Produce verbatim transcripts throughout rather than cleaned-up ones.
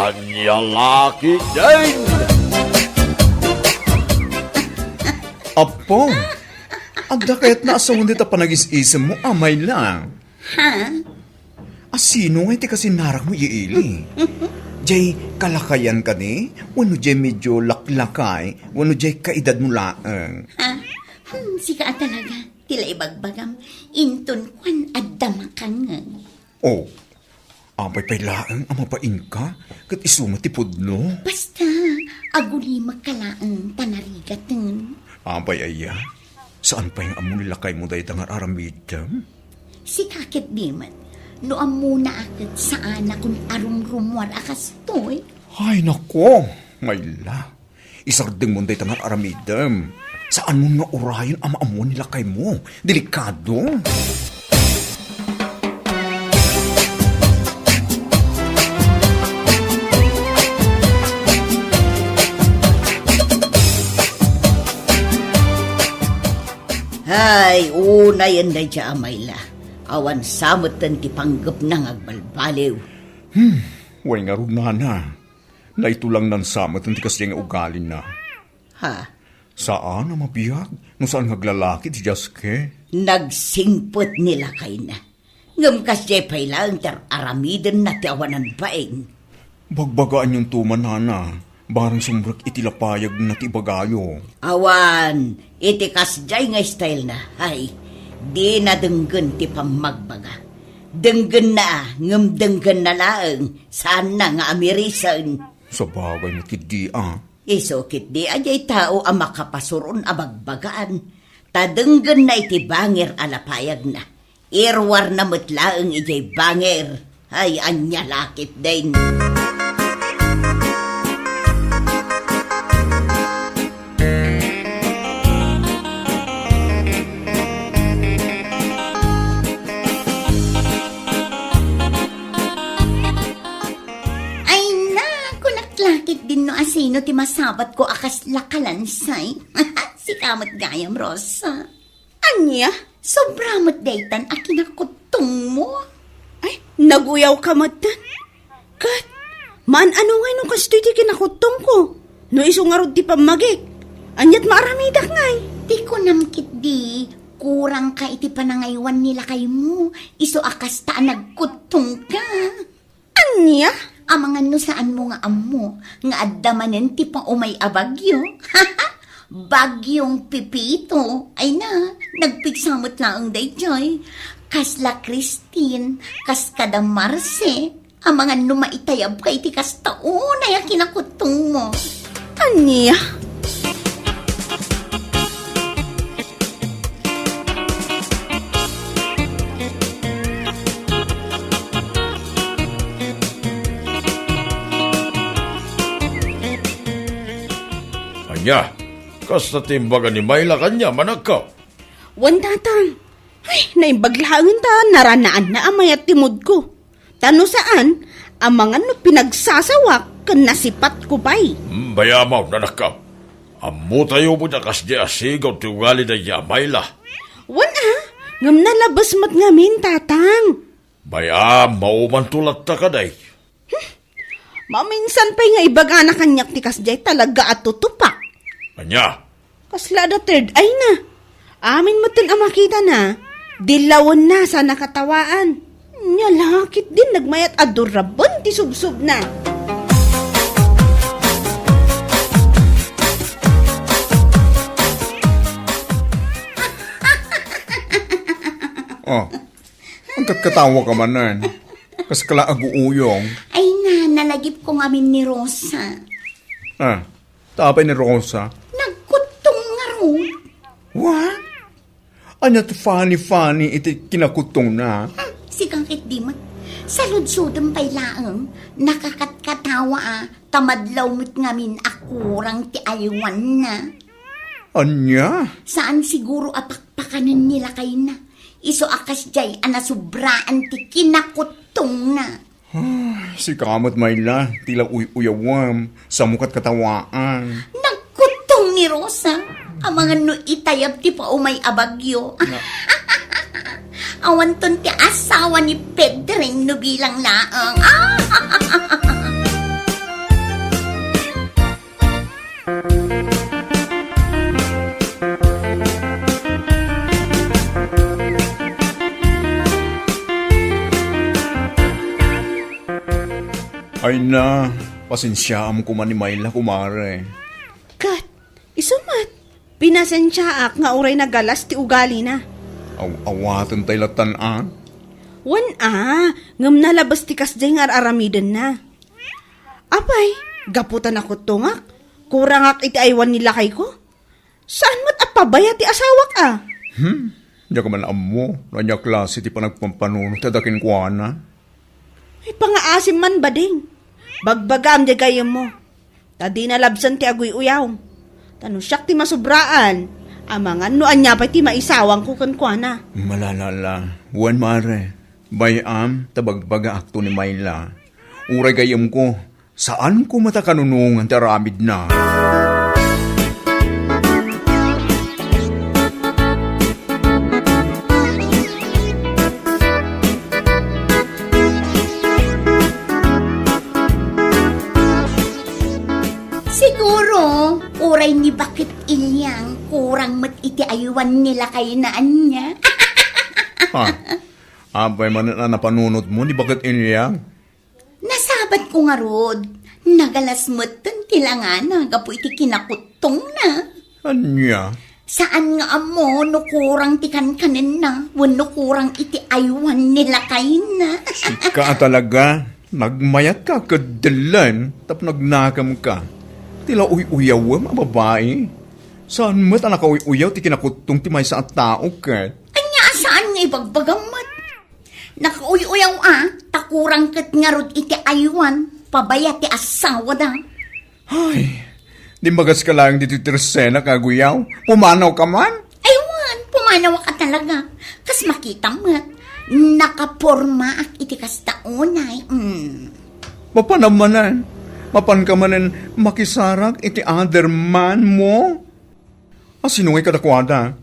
Ania la ketdin? Apo, adda kayatna a sawen dita panagis-isemmo, Amayla? Ha? A sino ngay ti kasinarakmo, Eli? Jay kalakayan kadi? Wenno jay medio laklakay? Wenno jay kaedadmo laeng? Ha? Hmm, sika a talaga. Ti la ibagbagam, inton kuan adda makangeg. Oh, apay pay laeng a mapainka, ket isu met ti pudno? Basta, agulimekka laeng ta narigaten. Apay aya? Saan pay nga ammo ni lakaymo dayta nga ar-aramidem? Sika ketdi met, no ammona a ket saan a kun arumrumuar a kastoy. Ay, nako, Mayla. Isardengmon dayta nga ar-aramidem. Saanmon nga urayen a maammuan ni lakaymo. Delikado. Hay, unayen dayta, Amayla. Awan sa metten ti panggepna nga agbalbaliw. Hmm, wen ngarud, nana. Naitulangnan sa metten ti kasdiay nga ugalina. Ha? Saan a mabiag no saan nga aglalaki ti Jaske? Nagsingpet ni lakayna. Ngem kasdiay pay laeng ti ar-aramidenna ti awanan bain. Bagbagaanyonto man, nana, barang sumrek iti lapayagna ti ibagayo. Awan, iti kasdiay nga stylena, ay, dina denggen ti pammagbaga. Denggenna, ngem denggenna laeng, saanna nga amirisen. Sabagay met ketdi a. Isu ketdi a diay tao a makapasuron a bagbagaan, ta denggenna iti bangir a lapayagna. Iruarna met laeng idiay bangir. Ay, ania la ketdin. Ay na, kunak la ketdin no asino ti masabatko a kasla kalansay. Sika met gayam, Rosa. Ania? Sobra met daytan a kinakuttongmo. Ay, naguyawka metten. Ket, maan-ano ngay no kastoy ti kinakuttongko? No isu ngarud ti pammagik, ania't maaramidak ngay? Ti kunam ketdi, kurangka iti panangaywan ni lakaymo, isu a kasta a nagkuttongka. Ania? Amangan no saanmo nga ammo nga adda manen ti paumay a bagyo. Bagyong Pepito. Ay na, nagpigsa met laeng daytoy. Kasla Christine, kas kada Marce. Amangan no maitayabka iti kasta unay a kinakuttongmo. Ania? Ania? Kasta ti imbaga ni Mayla kaniam, anakko? Wen, tatang. Ay, naimbag laengen ta naranaanna a mayat ti moodko. Ta no saan, amangan no pinagsasawak ken nasipatko pay. Hmm, bay-amon, anakko. Ammotayo met a kasdiay a sigaw ti ugali dayta a Mayla. Wen a, ngem nalabes met ngamin, tatang. Bay-am, maumanto latta kadi. Hmm, maminsan pay nga ibagana kaniak ti kasdiay talaga a tutupak. Ania? Kasla adda third eye na. Amin metten a makitana, dillawenna sa nakatawaan. Nia la ketdin nagmayat a duraben ti subsobna. Oh, agkatkatawa ka manen. Kas kala aguuyong. Ay na, nalagipko ngamin ni Rosa. Ah, Tapay ni Rosa. Nagkuttong ngarud. What? Ania ti funny-funny iti kinakuttongna? Hmm, sika ketdi met. Saludsodem pay laeng, nakakatkatawa a, ta madlaw met ngamin a kurang ti aywanna. Ania? Saan siguro a pakpakanen ni lakayna. Isu a kasdiay a nasubraan ti kinakuttongna. Ah, sika met, Mayla, ti la uy-uyawem, sa mo katkatawaan. Nagkuttong ni Rosa. Amangan no itayab ti paumay a bagyo. Na- Awanton ti asawa ni Pedring no bilang laeng. Ay na, pasensiaam koma ni Myla, kumare. Ket, isu met, pinasensiaak nga uray nagalas ti ugalina. Aw-awaten tay lattan a? Wen a, ngem nalabes ti kasdiay nga ar-aramidenna. Apay, gapu ta nakuttongak, kurangak iti aywan ni lakayko? Saan met a pabaya ti asawak a? Hmm? Diak man ammo no ania klase ti panagpampanunot ti ada kenkuana. Ay, pangaasim man, bading. Bagbagaam diay gayyemmo. Ta dina labsen ti aguy-uyaw. Ta no siak ti masubraan, amangan no ania pay ti maisawangko kenkuana. Malalala, wen mare, bay-am ta bagbagaakto ni Myla. Uray gayyemko, saanko met a kanunongan ti aramidna. Siguro, uray ni Baket Ilyang, kurang met iti aywan ni lakayna ania. Ha? Apay manen a napanunotmo ni Baket Ilyang? Nasabatko ngarud, nagalas metten ti langana gapu iti kinakuttongna. Ania? Saan nga ammo no kurang ti kankanenna wenno kurang iti aywan ni lakayna. Sika a talaga, nagmayatka ket dellen tapno agnakamka. Ti la uy-uyawem a babai. Saan met a nakauy-uyaw ti kinakuttong ti maysa a tao ket? Ania a saan nga ibagbagam met? Nakauy-uyaw a, ta kurang ket ngarud iti aywan, pabaya ti asawada. Ay, dimbagaska laeng ditoy tersenak a aguyaw. Pumanawka man? Ay wen, pumanawak a talaga. Kas makitam met, nakapormaak iti kasta unay. Mm. Mapanam manen, mapanka manen makisarak iti other man mo? A sino ngay kadakuada?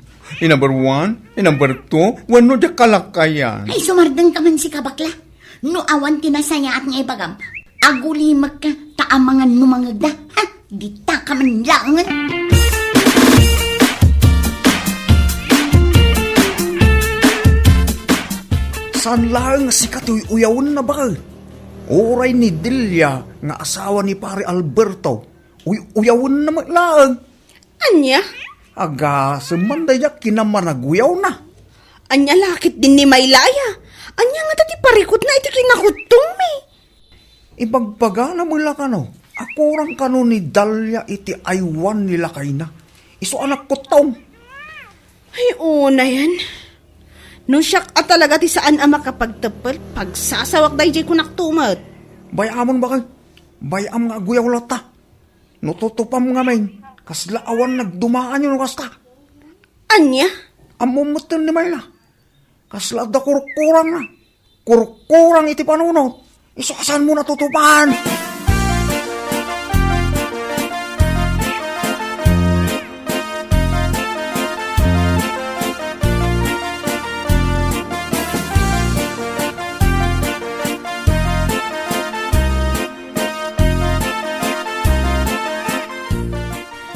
Ni number one, ni number two, wenno diak kalakayan? Ay, sumardengka man sika, bakla. No awan ti nasayaat nga ibagam, agulimekka, ta amangan no mangegda. Ha? Ditaka man laengen. Saan laeng a sika ti uy-uyawenna, baket? Uray ni Delia nga asawa ni Pare Alberto, uy-uyawenna met laeng. Ania? Agasem man daydiay a kinamanaguyawna. Ania la ketdin ni Myla aya? Ania ngata ti parikutna iti kinakuttongmi? Ibagbagana met la kano a kurang kano ni Dalia iti aywan ni lakayna. Isu a nagkuttong. Ay, unayen. No siak a talaga ti saan a makapagteppel, pagsasawak daydiay kunakto met. Bay-amon, baket. Bay-am nga aguyaw latta. No tutupam ngamin, kasla awan nagdumaanyo no kasta. Ania? Ammom metten ni Myla. Kasla adda kurkurangna. Kurkurang iti panunot. Isu a saanmo natutupan.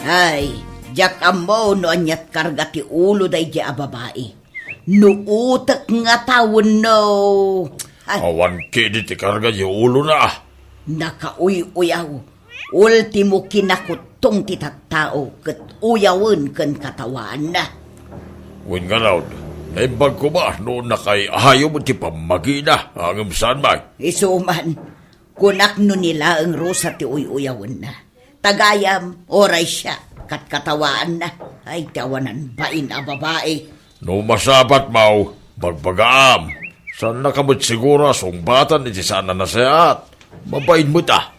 Ay, diak ammo no aniat karga ti ulo daydiay a babai. No utek ngata wenno, ay. Awan ketdi ti karga ti ulona. Nakauy-uyaw. Ultimo kinakuttong ti tattao ket uyawen ken katawaanna. Wen ngarud, naimbag koma no nakaay-ayo met ti pammagina, ngem saan man. Isu man, kunak no ni laeng Rosa ti uy-uyawenna. Ta gayam, uray siak, katkatawaanna. Ay, ti awanan bain a babai. No masabatmo, bagbagaam. Saannaka met siguro a sungbatan iti saan a nasayaat. Mabain met a.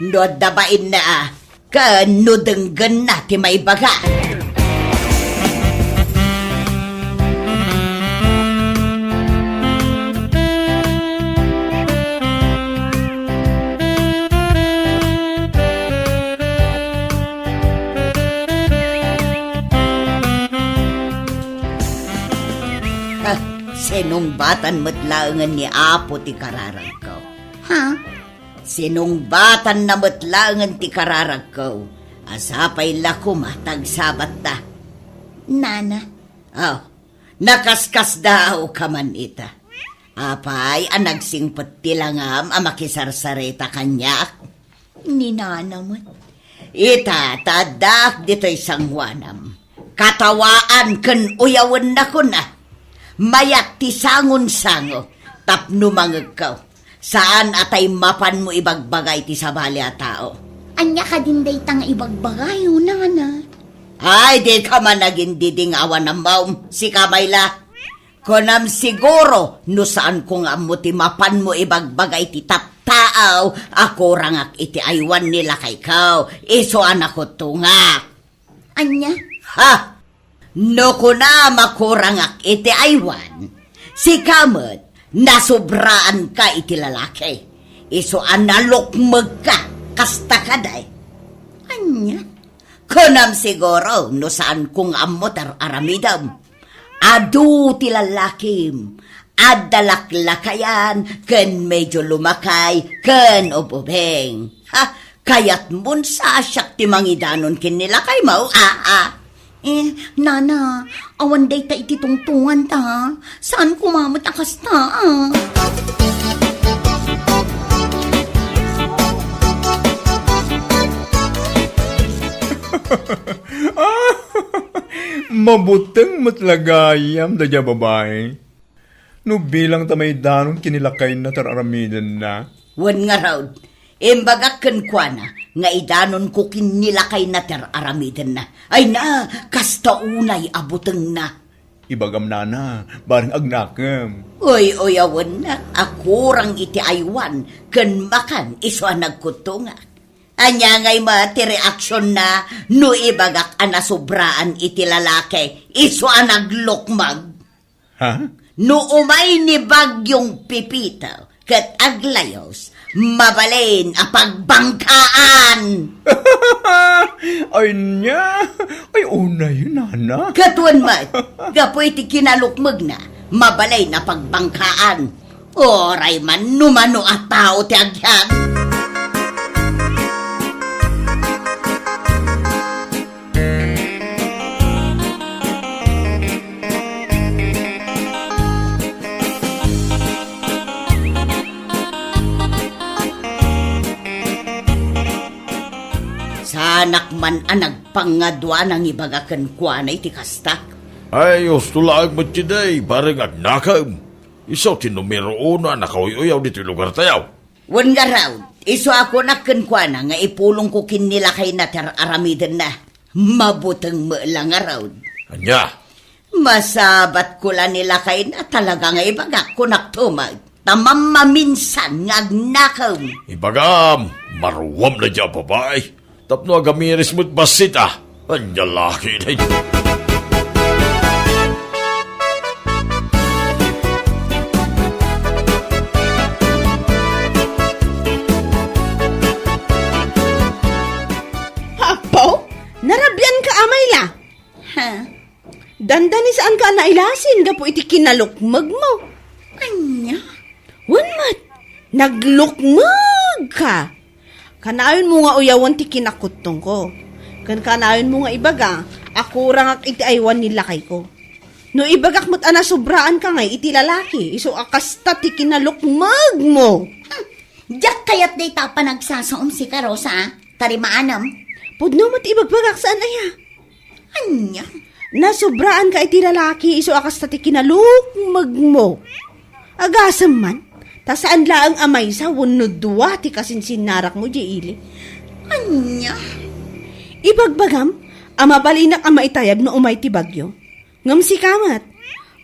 No adda bainna a, ken no denggenna ti maibaga. Ah, sinungbatan met laengen ni Apo ti kararagko. Ha? Sinungbatanna met laengen ti kararagko. A sapay la koma ta agsabatta. Nana. Oh, nakaskasdaawka man ita. Apay a nagsingpet ti langam a makisarsarita kaniak? Ni nana met. Ita, ta addaak ditoy sangoanam. Katawaan ken uyawenna kuna. Mayat ti sangonsango tapno mangegko. Saan a tay mapanmo ibagbaga iti sabali a tao. Ania kadin dayta nga ibagbagayo, nana? Ay, dika man agindidingawan, ammom. Sika, Mayla. Kunam siguro no saanko nga ammo ti mapanmo ibagbaga iti tattaaw a kurangak iti aywan ni lakayko, isu a nakuttongak. Ania? Ha? No kunam a kurangak iti aywan, sika met nasubraanka iti lalaki, isu a nalukmegka kasta kadi. Ania? Kunam siguro no saanko nga ammo ti ar-aramidem. Adu ti lalakim, adda laklakayan ken medio lumakay ken ub-ubing. Ha, kayatmon sa siak ti mangidanon ken ni lakaymo, a, a. Eh, nana, awan dayta iti tungtunganta. Saan koma met a kasta, a? Mabuteng met la gayam daydiay a babai. No bilang ta maidanon ken ni lakayna ti ar-aramidenna. Wen ngarud, imbagak kenkuana nga idanonko ken ni lakayna ti ar-aramidenna. Ay na, kasta unay a butengna. Ibagam nana, bareng agnakem. Uy-uyawennak a kurang iti aywan ken makan isu a nagkuttongak. Ania ngay met ti reaksionna no ibagak a nasubraan iti lalaki isu a naglukmeg? Ha? No umay ni Bagyong Pepito ket aglayos, mabalin a pagbangkaan. Ay niya? Ay, unay, nana. Ket wen met, gapu iti kinalukmegna, mabalin a pagbangkaan. Uray man no mano a tao ti agyat. Saanak man a nagpangadua nangibaga kenkuana iti kasta. Ay, husto laeng met ti day, bareng agnakem. Isu ti numero uno a nakauy-uyaw ditoy lugartayo. Wen ngarud, isu a kunak kenkuana nga ipulongko ken ni lakayna ti ar-aramidenna. Mabuteng met la ngarud. Ania? Masabatko la ni lakayna, talaga nga ibagak, kunak tumet. Ta mammaminsan nga agnakem. Ibagam, maruam daydiay a babai. Tapno agamiris met bassit a. Ania la ketdin? Apo, narabianka, Mayla? Ha? Dandani saanka a nailasin gapu iti kinalukmegmo. Ania? Wen met, naglukmegka. Kanayonmo nga uyawen ti kinakuttongko. Ken kanayonmo nga ibaga a kurangak iti aywan ni lakayko. No ibagak met a nasubraanka ngay iti lalaki, isu a kasta ti kinalukmegmo. Hmm. Diak kayat dayta a panagsasaom, sika, Rosa, a. Tarimaanam. Pudno met ti ibagbagak, saan aya? Ania? Nasubraanka iti lalaki, isu a kasta ti kinalukmegmo. Agasem man, ta saan laeng a maysa wenno dua ti kasinsinnarakmo idiay ili. Ania? Ibagbagam a mabalinak a maitayab no umay ti bagyo. Ngem sika met,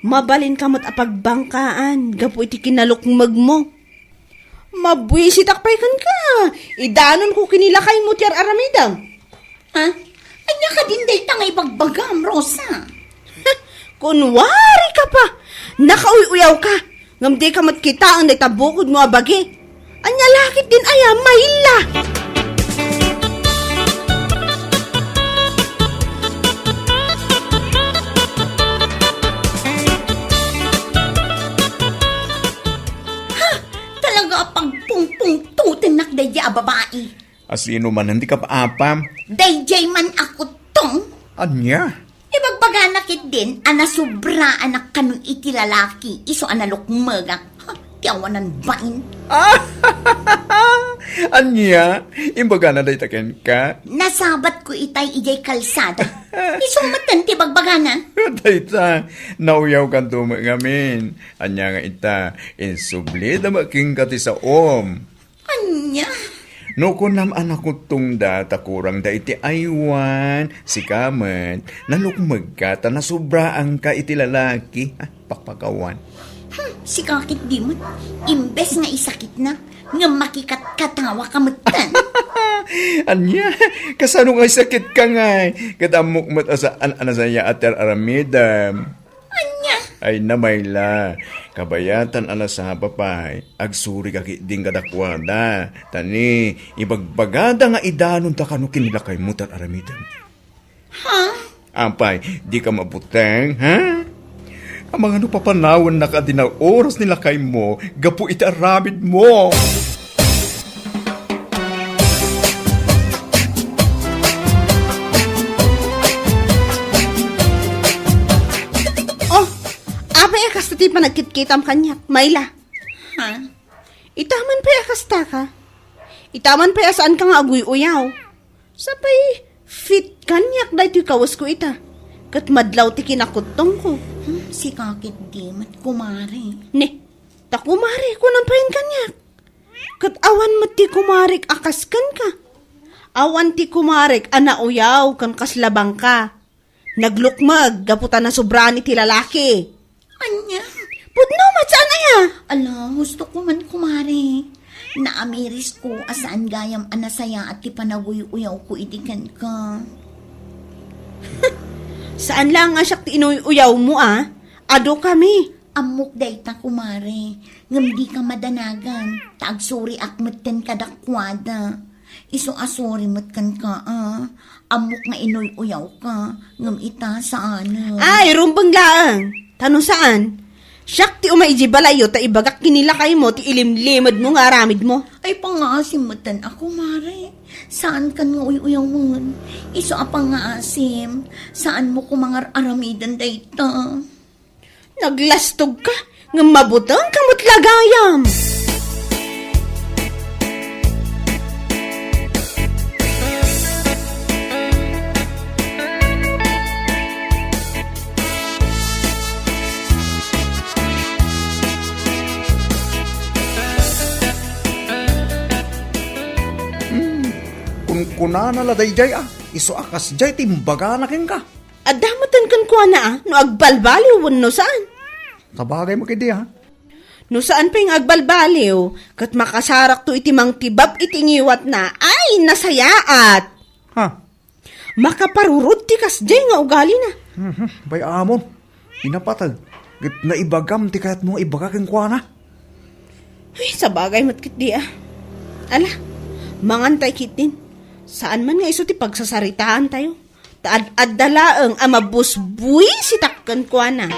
mabalinka met a pagbangkaan gapu iti kinalukmegmo. Mabuisitak pay kenka. Idanonko ken ni lakaymo ti ar-aramidem. Ha? Ania kadin dayta nga ibagbagam, Rosa? Kunwarika pa, nakauy-uyawka, ngem dika met kitaen dayta bukodmo a bagi. Ania la ketdin aya, Mayla? Ha? Talaga a pagpungpungtotennak daydiay a babai. A sino manen ti kapaapam? Daydiay man a kuttong. Ania? Ibagbagana ketdin a nasubraanak kano iti lalaki, isu a nalukmegak. ti awanan bain. Ania? Imbagana dayta kenka? Nasabatko itay idiay kalsada. Isu metten ti bagbagana. Dayta, nauyawkanto met ngamin. Ania nga ita, insublida met kenka ti saom. Ania? No kunam a nakuttongda ta kurangda iti aywan, sika met, nalukmegka ta nasobraanka iti lalaki. Ah, pakpakawan. Hmm, sika ketdi met, imbes nga isakitna, ngem makikatkatawaka metten. Ania? Kasano nga isakitka ngay? Ket ammok met a saan a nasayaat ti ar-aramidem. Ania? Ay, namayla. Kabayatan a nasapa pay, agsurika ketdin kadakuada. Ta ni, ibagbagada nga idanonta kano ken ni lakaymo ti ar-aramidem. Ha? Apay, dika mabuteng, ha? Amangan no papanawennaka a di naoras ni lakaymo gapu iti aramidmo. Oh, apay a kasta ti panagkitkitam kaniak, Mayla? Ha? Itaman pay a kasta ka. Itaman pay a saanka nga aguy-uyaw. Sapay, fit kaniak daytoy kawesko ita. Ket madlaw ti kinakuttongko. Hmm, sika ketdi met, kumare. Ne, ta kumare, kunam pay kaniak. Ket awan met ti kumarek a kas kenka. Awan ti kumarek a nauyaw ken kasla bangka. Naglukmeg gapu ta nasobraan iti lalaki. Ania? Pudno met, saan aya? Ala, hustoko man, kumare. Naamirisko a saan gayam a nasayaat ti panaguy-uyawko idi kenka. Saan laeng a siak ti inuy-uyawmo, a? Adu kami. Ammok dayta, kumare. Ngem dika madanagan, ta agsuriak metten kadakuada. Isu a suri met kenka, a. Ammok nga inuy-uyawka, ngem ita saan. Ay, rumbeng laeng. Ta no saan, siak ti umay idiay balayyo ta ibagak ken ni lakaymo ti ilimlimedmo nga aramidmo. Ay, pangngaasim metten a, kumare. Saankan nga uy-uyawen. Isu a pangngaasim, saanmo koma nga ar-aramiden dayta. Naglastogka, ngem mabutengka met la gayam. Hmm, kunkunana la daydiay, a, isu a kasdiay ti imbagana kenka. Adda metten kenkuana, a, no agbalbaliw wenno saan. Sabagay met ketdi, a. No saan pay nga agbalbaliw, ket makasarakto iti mangtibab iti ngiwatna, ay, nasayaat. Ha? Makaparurod ti kasdiay nga ugalina. Mhm, bay amon. Inapatag, ket naibagam ti kayatmo nga ibaga kenkuana. Ay, sabagay met ketdi, a. Ala, mangantay ketdin. Saan man nga isu ti pagsasaritaantayo. Ta ad-adda laeng a mabusbuisitak kenkuana.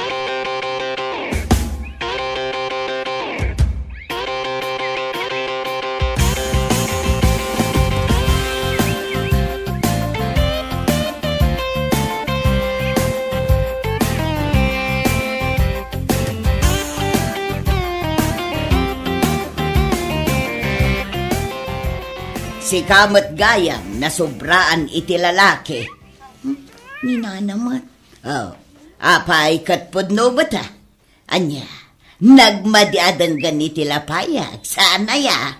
Sika met gayam, nasobraan iti lalaki. Hmm? Ni nana met. Oh, apay ket pudno met, a? Ania, nagmadi a denggen iti lapayag, saan aya?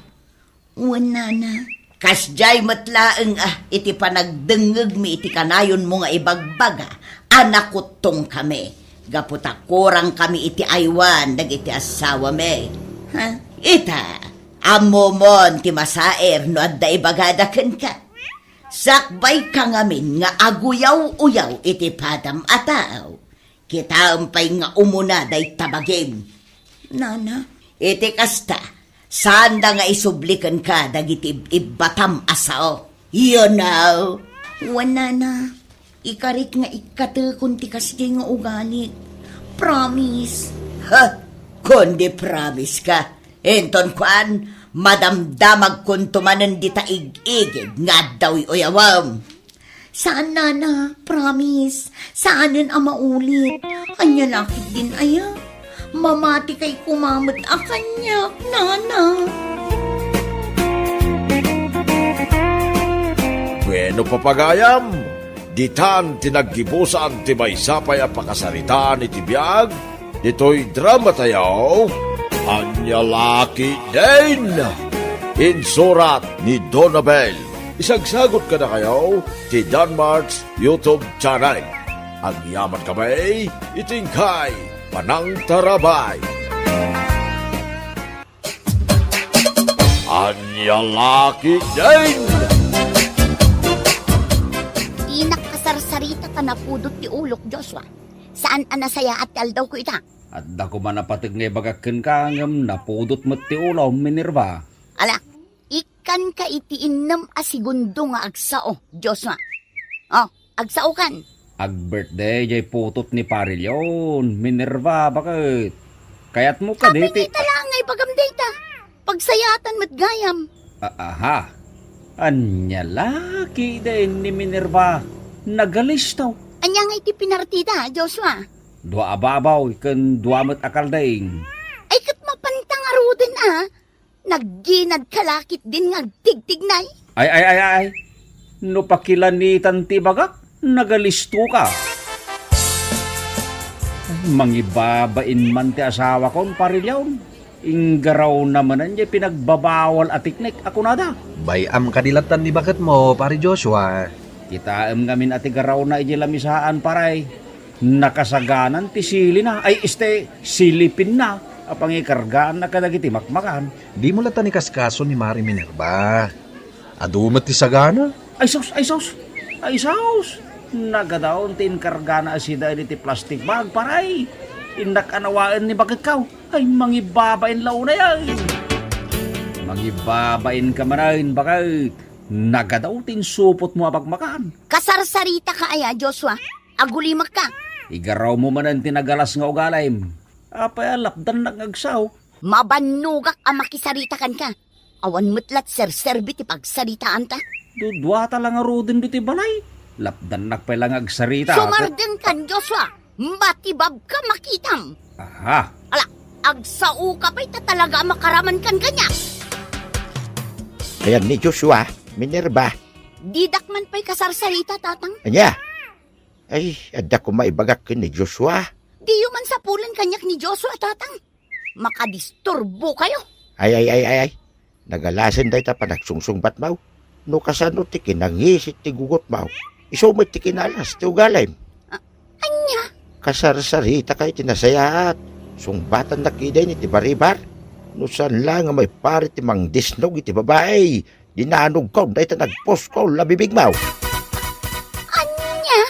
Wen, nana. Kasdiay met laeng, a, iti panagdengngegmi iti kanayonmo nga ibagbaga a nakuttongkami, gapu ta kurangkami iti aywan dagiti assawami. Ha? Ita, ammomon ti masaer no adda ibagada kenka. Sakbayka ngamin nga aguyaw-uyaw iti padam a tao. Kitaem pay nga umuna dayta bagim. Nana. Iti kasta, saanda nga isubli kenka dagiti ib-ibbatam a sao. You know? Wen, nana. Ikarik nga ikkatekon ti kasdiay nga ugalik. Promise. Ha? Kundi promise ka. Inton kuan, madamdamagkonto manen dita ig-igid nga adda uy-uyawem. Saan, nana, promise. Saanen a maulit. Ania la ketdin aya? Mamatikay koma met a kaniak, nana. Bueno, papagayam, ditan ti naggibusan ti maysa pay a pakasaritaan iti biag ditoy dramatayo, Ania La Ketdin! Insurat ni Donabel. Isagsagot kadakayo ti Danmark's YouTube channel. Agyamankami iti inkay panangtarabay. Ania La Ketdin! Dinak kasarsarita ta napudot ti ulok, Joshua. Saan a nasayaat ti aldawko ita. Adda koma napateg nga ibagak kenka, ngem napudot met ti ulom, Minerva. Ala, ikkanka iti innem a segundo nga agsao, Joshua. Oh, agsaokan. Ag-birthday jay putot ni Pari Leon, Minerva, baket. Kayatmo kadi ti... Apay nga ita laeng nga ibagam dayta? Pagsayaatan met gayam. A-, aha. Ania La Ketdin ni Minerva? Nagalisto. Ania ngay ti pinartida, Joshua? Dua a baboy ken dua met a kalding. Ay, ket mapanta ngaruden a. Nagginadka la ketdin nga agtigtignay. Ay, ay, ay, ay. No pakilanitan ti ibagak, nagalistoka. Ay, mangibabain man ti asawakon, Pari Leon. Inggarawna manen jay pinagbabawal a teknik a kunada. Bay-am kadi lattan ni baketmo, Pari Joshua. Kitaem ngamin a ti garawna idiay lamisaan, pare. Nakasaganan ti silina, ay, este, silipinna a pangikargaanna kadagiti makmakan. Dimo latta ni kaskaso ni Mari Minerva. Adu met ti sagana. Ay sus, ay sus, ay sus! Nagadaw ti inkargana a sida iti plastic bag, paray. Innak anawaen ni baketko. Ay, mangibabain la unay, ay. Mangibabainka manen, baket. Nagadaw ti insupotmo a makmakan. Kasarsaritaka aya, Joshua? Agulimekka. Igarawmo manen ti nagalas nga ugalim. Apay a lapdannak nga agsao? Mabannogak a makisarita kenka. Awan met la ti serserbi ti pagsaritaanta. Duduata la ngaruden ditoy balay. Lapdannak pay la nga agsarita. Sumardengkan, Joshua. Matibabka makitam. Aha. Ala, agsaoka pay ta talaga a makaramankan kaniak. Ayan ni Joshua, Minerva. Didak man pay kasarsarita, Tatang. Ania? Ay, adda koma ibagak ken ni Joshua. Diyo man sapulen kaniak ni Joshua, Tatang. Makadisturbokayo. Ay, ay, ay, ay, ay. Nagalasen dayta panagsungsungbatmo. No kasano ti kinangisit ti gugotmo, isu met ti kinalas ti ugalim. A-, ania? Kasarsaritaka iti nasayaat. Sungbatannak idiay iti baribar. No saan la nga maiparit ti mangdisnog iti babai. Dinanogko dayta nagpuskol a bibigmo. Ania?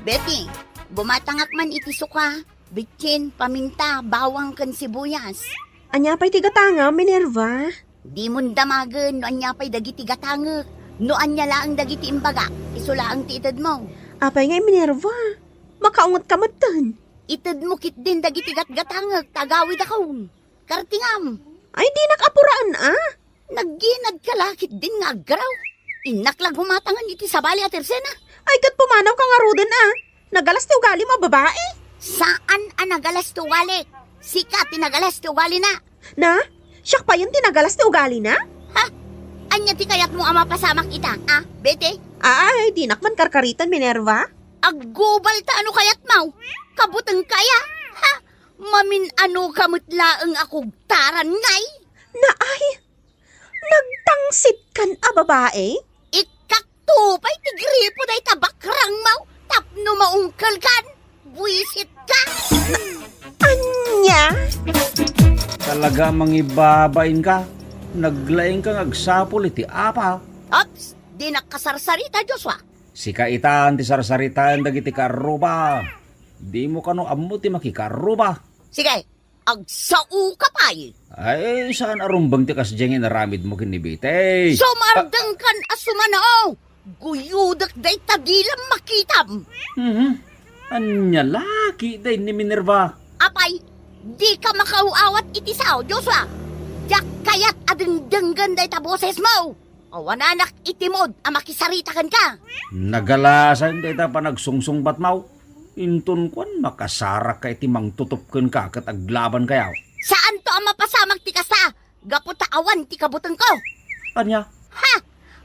Betty, gumatangak man iti suka, bitsin, paminta, bawang, ken sibuyas. Ania pay ti gatangam, Minerva? Dimon damagen no ania pay dagiti gatangek. No ania laeng dagiti imbagak, isu laeng ti itedmo. Apay ngay, Minerva? Makaungetka metten. Itedmo ketdin dagiti gatgatangek ta agawidakon. Kartingam. Ay, dinak apuraen a. Nagginadka la ketdin nga aggaraw. Innak la gumatangen iti sabali a tersena. Ay, ket pumanawka ngaruden a. Nagalas ti ugalim a babai. Saan a nagalas ti ugali. Sika ti nagalas ti ugalina. Na? Siak payen ti nagalas ti ugalina? Ha? Ania ti kayatmo a mapasamak ita, a, Betty? Ay, dinak man karkaritan, Minerva. Aggubalta no kayatmo. Kabutengka aya. Ha? Mamin-anoka met laeng a kugtaran ngay. Na ay, nagtangsitkan a babai? Ikkakto pay ti gripo dayta bakrangmo tapno maungkelkan. Buisitka. Ania? Talaga mangibabainka. Naglaingka nga agsapul iti apa. Ops, dinak kasarsarita, Joshua. Sika itan ti sarsaritaen dagiti kaarruba. Dimo kano ammo ti makikaarruba. Sige, agsaoka pay. Ay, saan a rumbeng ti kasdiay nga inaramidmo ken ni Betty. Sumardengkan a sumanaw. Guyodek dayta dilam makitam. Mhm. Ania la ketdin ni Minerva? Apay, dika makaaw-awat iti sao, Joshua. Diak kayat a dengdenggen dayta bosesmo. Awananak iti maud a makisarita kenka. Nagalasan dayta panagsungsungbatmo. Inton kuan, makasarakka iti mangtutup kenka ket aglabankayo. Saanto a mapasamak ti kasta, gapu ta awan ti kabutengko. Ania? Ha!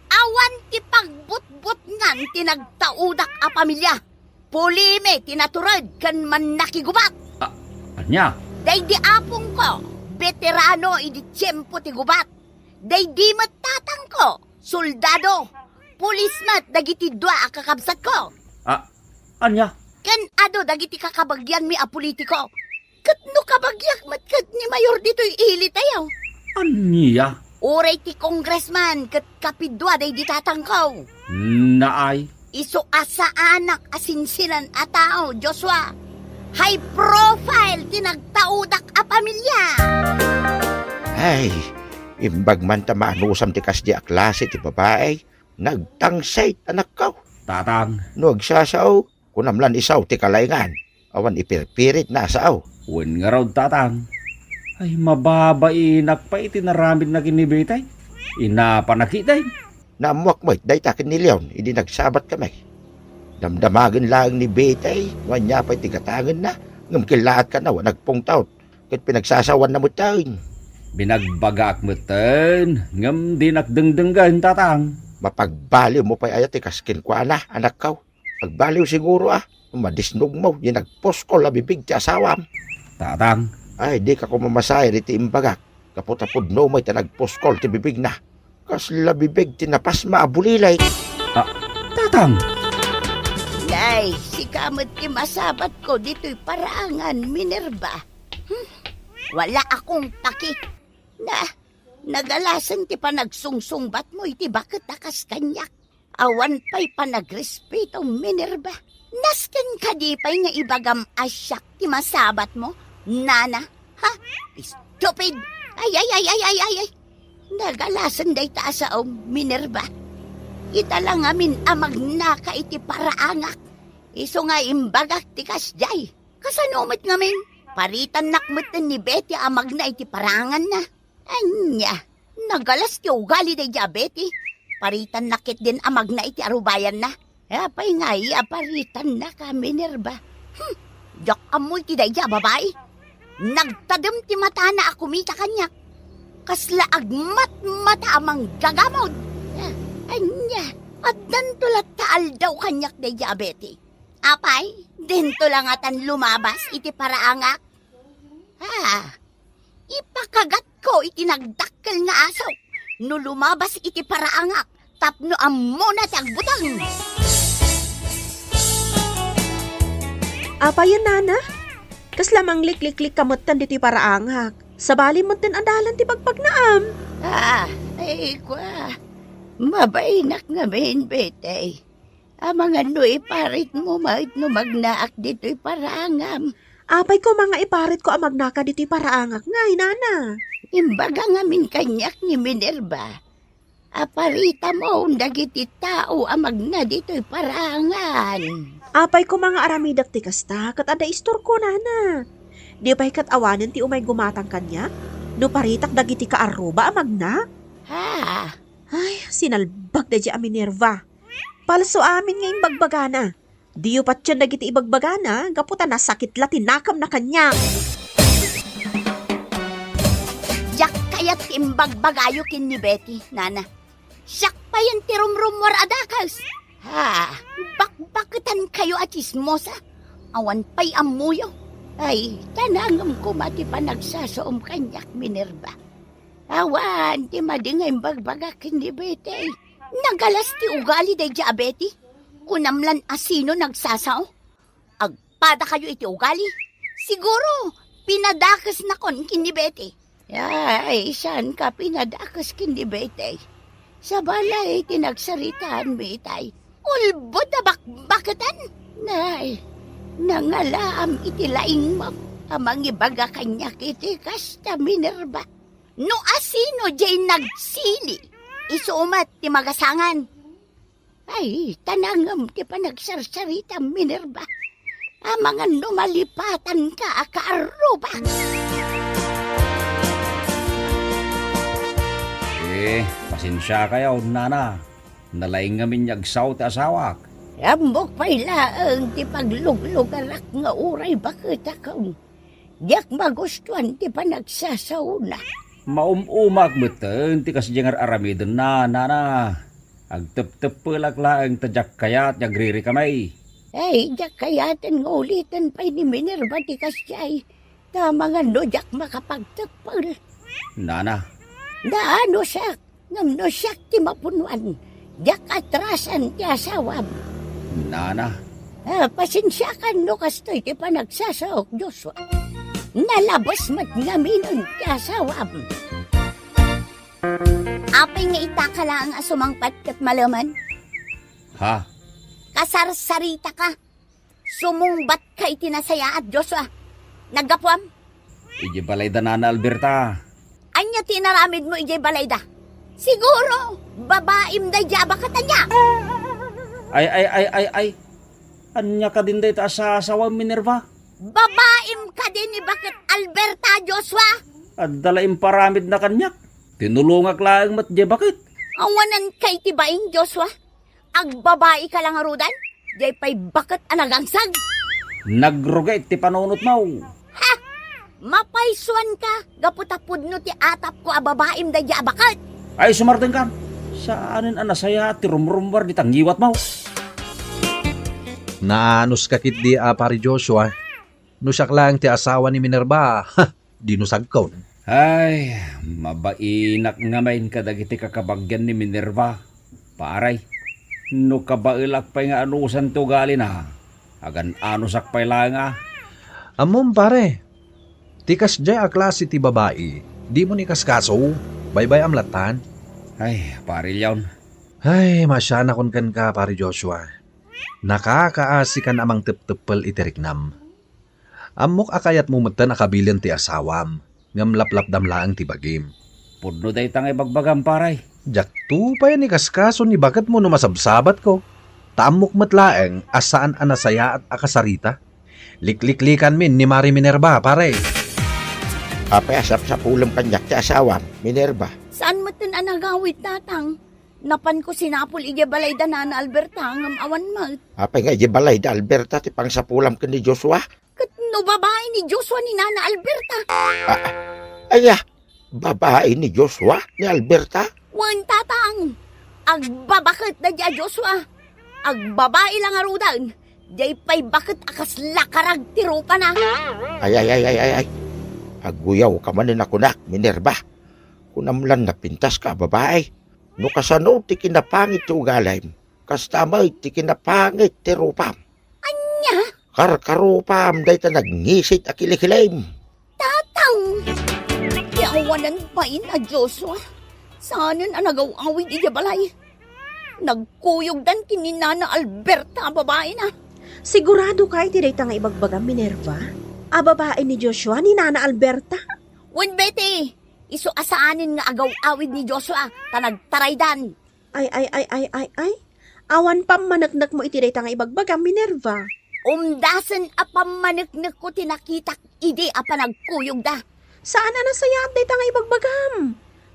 Awan ti pagbutbutngan ti nagtaudak a pamilia. Pulimi ti natured ken mannakigubat. A-, ania? Daydi apongko, beterano idi tiempo ti gubat. Daydi met tatangko, soldado, pulis met dagiti dua a kakabsatko. A-, ania? Ken adu dagiti kakabagianmi a politiko. Ket no kabagiak met ket ni Mayor ditoy ili tayo. Ania? Uray ti congressman ket kapidua daydi tatangko. Naay. Isu a saanak a sinsinan a tao, Joshua. High profile ti nagtaudak a pamilia. Ay, imbag man ta maanusam ti kasdi a klase ti babai, nagtangsit, anakko. Tatang. No agsasao, kunam lan isao ti kalaingan. Awan ipirpirit na a sao. Wen ngarud, tatang. Ay, mababainak pay iti naramidna ken ni Betty. Inapana ketdin. Naammuak met dayta ken ni Leon idi nagsabatkami. Damdamagen laeng ni Betty no ania pay ti gatangenna, ngem kellaat kano a nagpungtot ket pinagsasawanna metten. Binagbagaak metten, ngem dinak dengdenggen, tatang. Mapagbaliwmo pay aya ti kas kenkuana, anakko? Agbaliw siguro a, madisnogmo, di nagpuskol a bibig ti asawam. Tatang. Ay, dika koma masayad iti imbagak, gapu ta pudno met a nagpuskol ti bibigna. Kasla bibig ti napasma a bulilik. Ah, tatang! Nay, sika met ti masabatko ditoy paraangan, Minerva. Hmm? Wala akong paki. Na, nagalasen ti panagsungsungbatmo iti baket a kas kaniak. Awan pay panagrespeto, Minerva. Nasken kadi pay nga ibagam a siak ti masabatmo, nana? Ha? Stupid! Ay, ay, ay, ay, ay, ay, ay! Nagalasen dayta a saom, Minerva. Ita la ngamin a magnaka iti paraangak. Isu nga imbagak ti kasdiay. Kasano met ngamin? Paritannak metten ni Betty a magna iti paraanganna. Ania, nagalas ti ugali daydi a Betty. Paritannak ketdin a magna iti arubayanna. Apay ngay a paritannaka, Minerva? Hmm, diak ammo iti daydi a babai. Nagtadem ti matana a kumita kaniak. Kasla agmatmata a manggagamod. Ah, ania, addanto latta aldaw kaniak daydi a Betty. Apay, dinto la ngatan lumabas iti paraangak? Ah, ipakagatko iti nagdakkel nga aso no lumabas iti paraangak tapno ammona ti agbuteng. Apayen, nana? Kasla manglikliklik ka metten ditoy paraangak. Sabali metten a dalan ti pagpagnaam. Ah, ay, kua. Mabainak ngamin, Betty. Amangan no iparitmo met no magnaak ditoy paraangam. Apay koma nga iparitko a magnaka ditoy paraangak ngay, nana? Imbaga ngamin kaniak ni Minerva a paritamon dagiti tao a magna ditoy paraangan. Apay koma nga aramidek ti kasta, ket adda istorko, nana. Di pay ket awanen ti umay gumatang kaniak no paritak dagiti kaarruba a magna? Ha? Ay, sinalbag daydi a Minerva. Palso amin nga imbagbagana. Diyo patien dagiti ibagbagana, gapu ta nasakit la ti nakemna kaniak. Diak kayat ti imbagbagayo ken ni Betty, nana. Siak payen ti rumrummuar a dakes. Ha, bakbaketankayo a tsismosa. Awan pay ammoyo. Ay, tanangem koma ti panagsasaom kaniak, Minerva. Awan ti madi nga imbagbagak ken ni Betty. Nagalas ti ugali daydi a Betty. Kunam lan a sino nagsasao. Agpadakayo iti ugali. Siguro, pinadakesnakon ken ni Betty. Ay, saanka pinadakes ken ni Betty? Sabali ti nagsaritaanmi itay. Ulbod a bakbaketan. Nay, nangalaam iti laingmo a mangibaga kaniak iti kasta, Minerva. No asino diay nagsili, isu met ti magasangan. Ay, tanangem ti panagsarsarita, Minerva. Amangan no malipatanka a kaarrubak. Eh, Pasensiakayo, nana. Nalaing ngamin nga agsao ti asawak. Ammok pay laeng ti pagluglugarak nga uray baketakon. Diak magustuan ti panagsasaona. Maum-umaak metten ti kasdiay nga ar-aramidenna, nana. Agtepteppelak laeng ta diak kayat nga agririkami. Ay, diak kayaten nga uliten pay ni Minerva ti kasdiay. Ta mangan no diak makapagteppel. Nana. Naanusak, ngem no siak ti mapunuan, diak atrasan ti asawam. Nana. Ah, pasensiakan no kastoy ti panagsasaok, Joshua. Nalabes met ngaminen ti asawam. Apay nga itaka laeng a sumangpet ket malemen? Ha? Kasarsaritaka. Sumungbatka iti nasayaat, Joshua. Naggapuam? Idiay balayda, Nana Alberta. Ania ti inaramidmo idiay balayda? Siguro, babaim daydiay a baket, ania? Ay, ay, ay, ay, ay. Ania kadin dayta a sasawam, Minerva? Babaim kadi ni baket Alberta, Joshua? Adda la imparamidna kaniak. Tinulongak laeng met diay baket. Awananka iti bain, Joshua. Agbabaika la ngaruden, diay pay baket a nagangsag. Nagrugi ti panunotmo. Ha? Mapaysuanka gapu ta pudno ti atapko a babaim daydiay a baket. Ay, sumardengkan. Saanen a nasayaat ti rumrummuar dita ngiwatmo. Naanuska ketdi a Pari Joshua. No siak laeng ti asawa ni Minerva, ha, dinusagkon. Ay, mabainak ngamin kadagiti kakabagian ni Minerva, pare. No kabaelak pay nga anusan ti ugalina, agan-anusak pay laeng a. Ammom, pare, ti kasdiay a klase ti babai, dimo ni kaskaso, baybay-am lattan. Ay, pare Leon. Ay, maasianakon kenka, pare Joshua. Nakakaasikan a mangtepteppel iti riknam. Ammok a kayatmo metten a kabilen ti asawam, ngem laplapdam laeng ti bagim. Pudno dayta nga ibagbagam, pare. Diakto pay a nikaskaso ni baketmo no masabsabatko. Ta ammok met laeng a saan a nasayaat a kasarita. Likliklikanmin ni Mari Minerva, pare. Apay a sapsapulem kaniak ti asawam, Minerva? Saan metten a nagawid, Tatang? Napanko sinapul idiay balayda Nana Alberta, ngem awan met. Apay nga idiay balayda Alberta ti pangsapulam ken ni Joshua? Ket no babai ni Joshua ni Nana Alberta? Ah, aya, babai ni Joshua ni Alberta? Wen, Tatang. Agbabaket daydiay a Joshua. Agbabai la ngaruden. Diay pay baket a kasla karag ti rupana. Ay, ay, ay, ay, ay, ay. Agguyawka manen a kunak, Minerva. Kunam lan napintaska a babai. No kasano ti kinapangit ti ugalim, kasta met ti kinapangit ti rupam. Ania? Karkarupam dayta nagngisit a kilikilim. Tatang! Ti awanan bain a Joshua, saanen a nagaw-awid idiay balay. Nagkuyogdan ken ni Nana Alberta a babaina. Sigurado ka iti dayta nga ibagbagam, Minerva? A babai ni Joshua ni Nana Alberta? Wen, Betty, isu a saanen nga agaw-awid ni Joshua, ta nagtaraydan. Ay, ay, ay, ay, ay, ay. Awan pammaneknekmo iti dayta nga ibagbagam, Minerva. Umdasen a pammaneknekko ti nakitak idi a panagkuyogda. Saan a nasayaat dayta nga ibagbagam.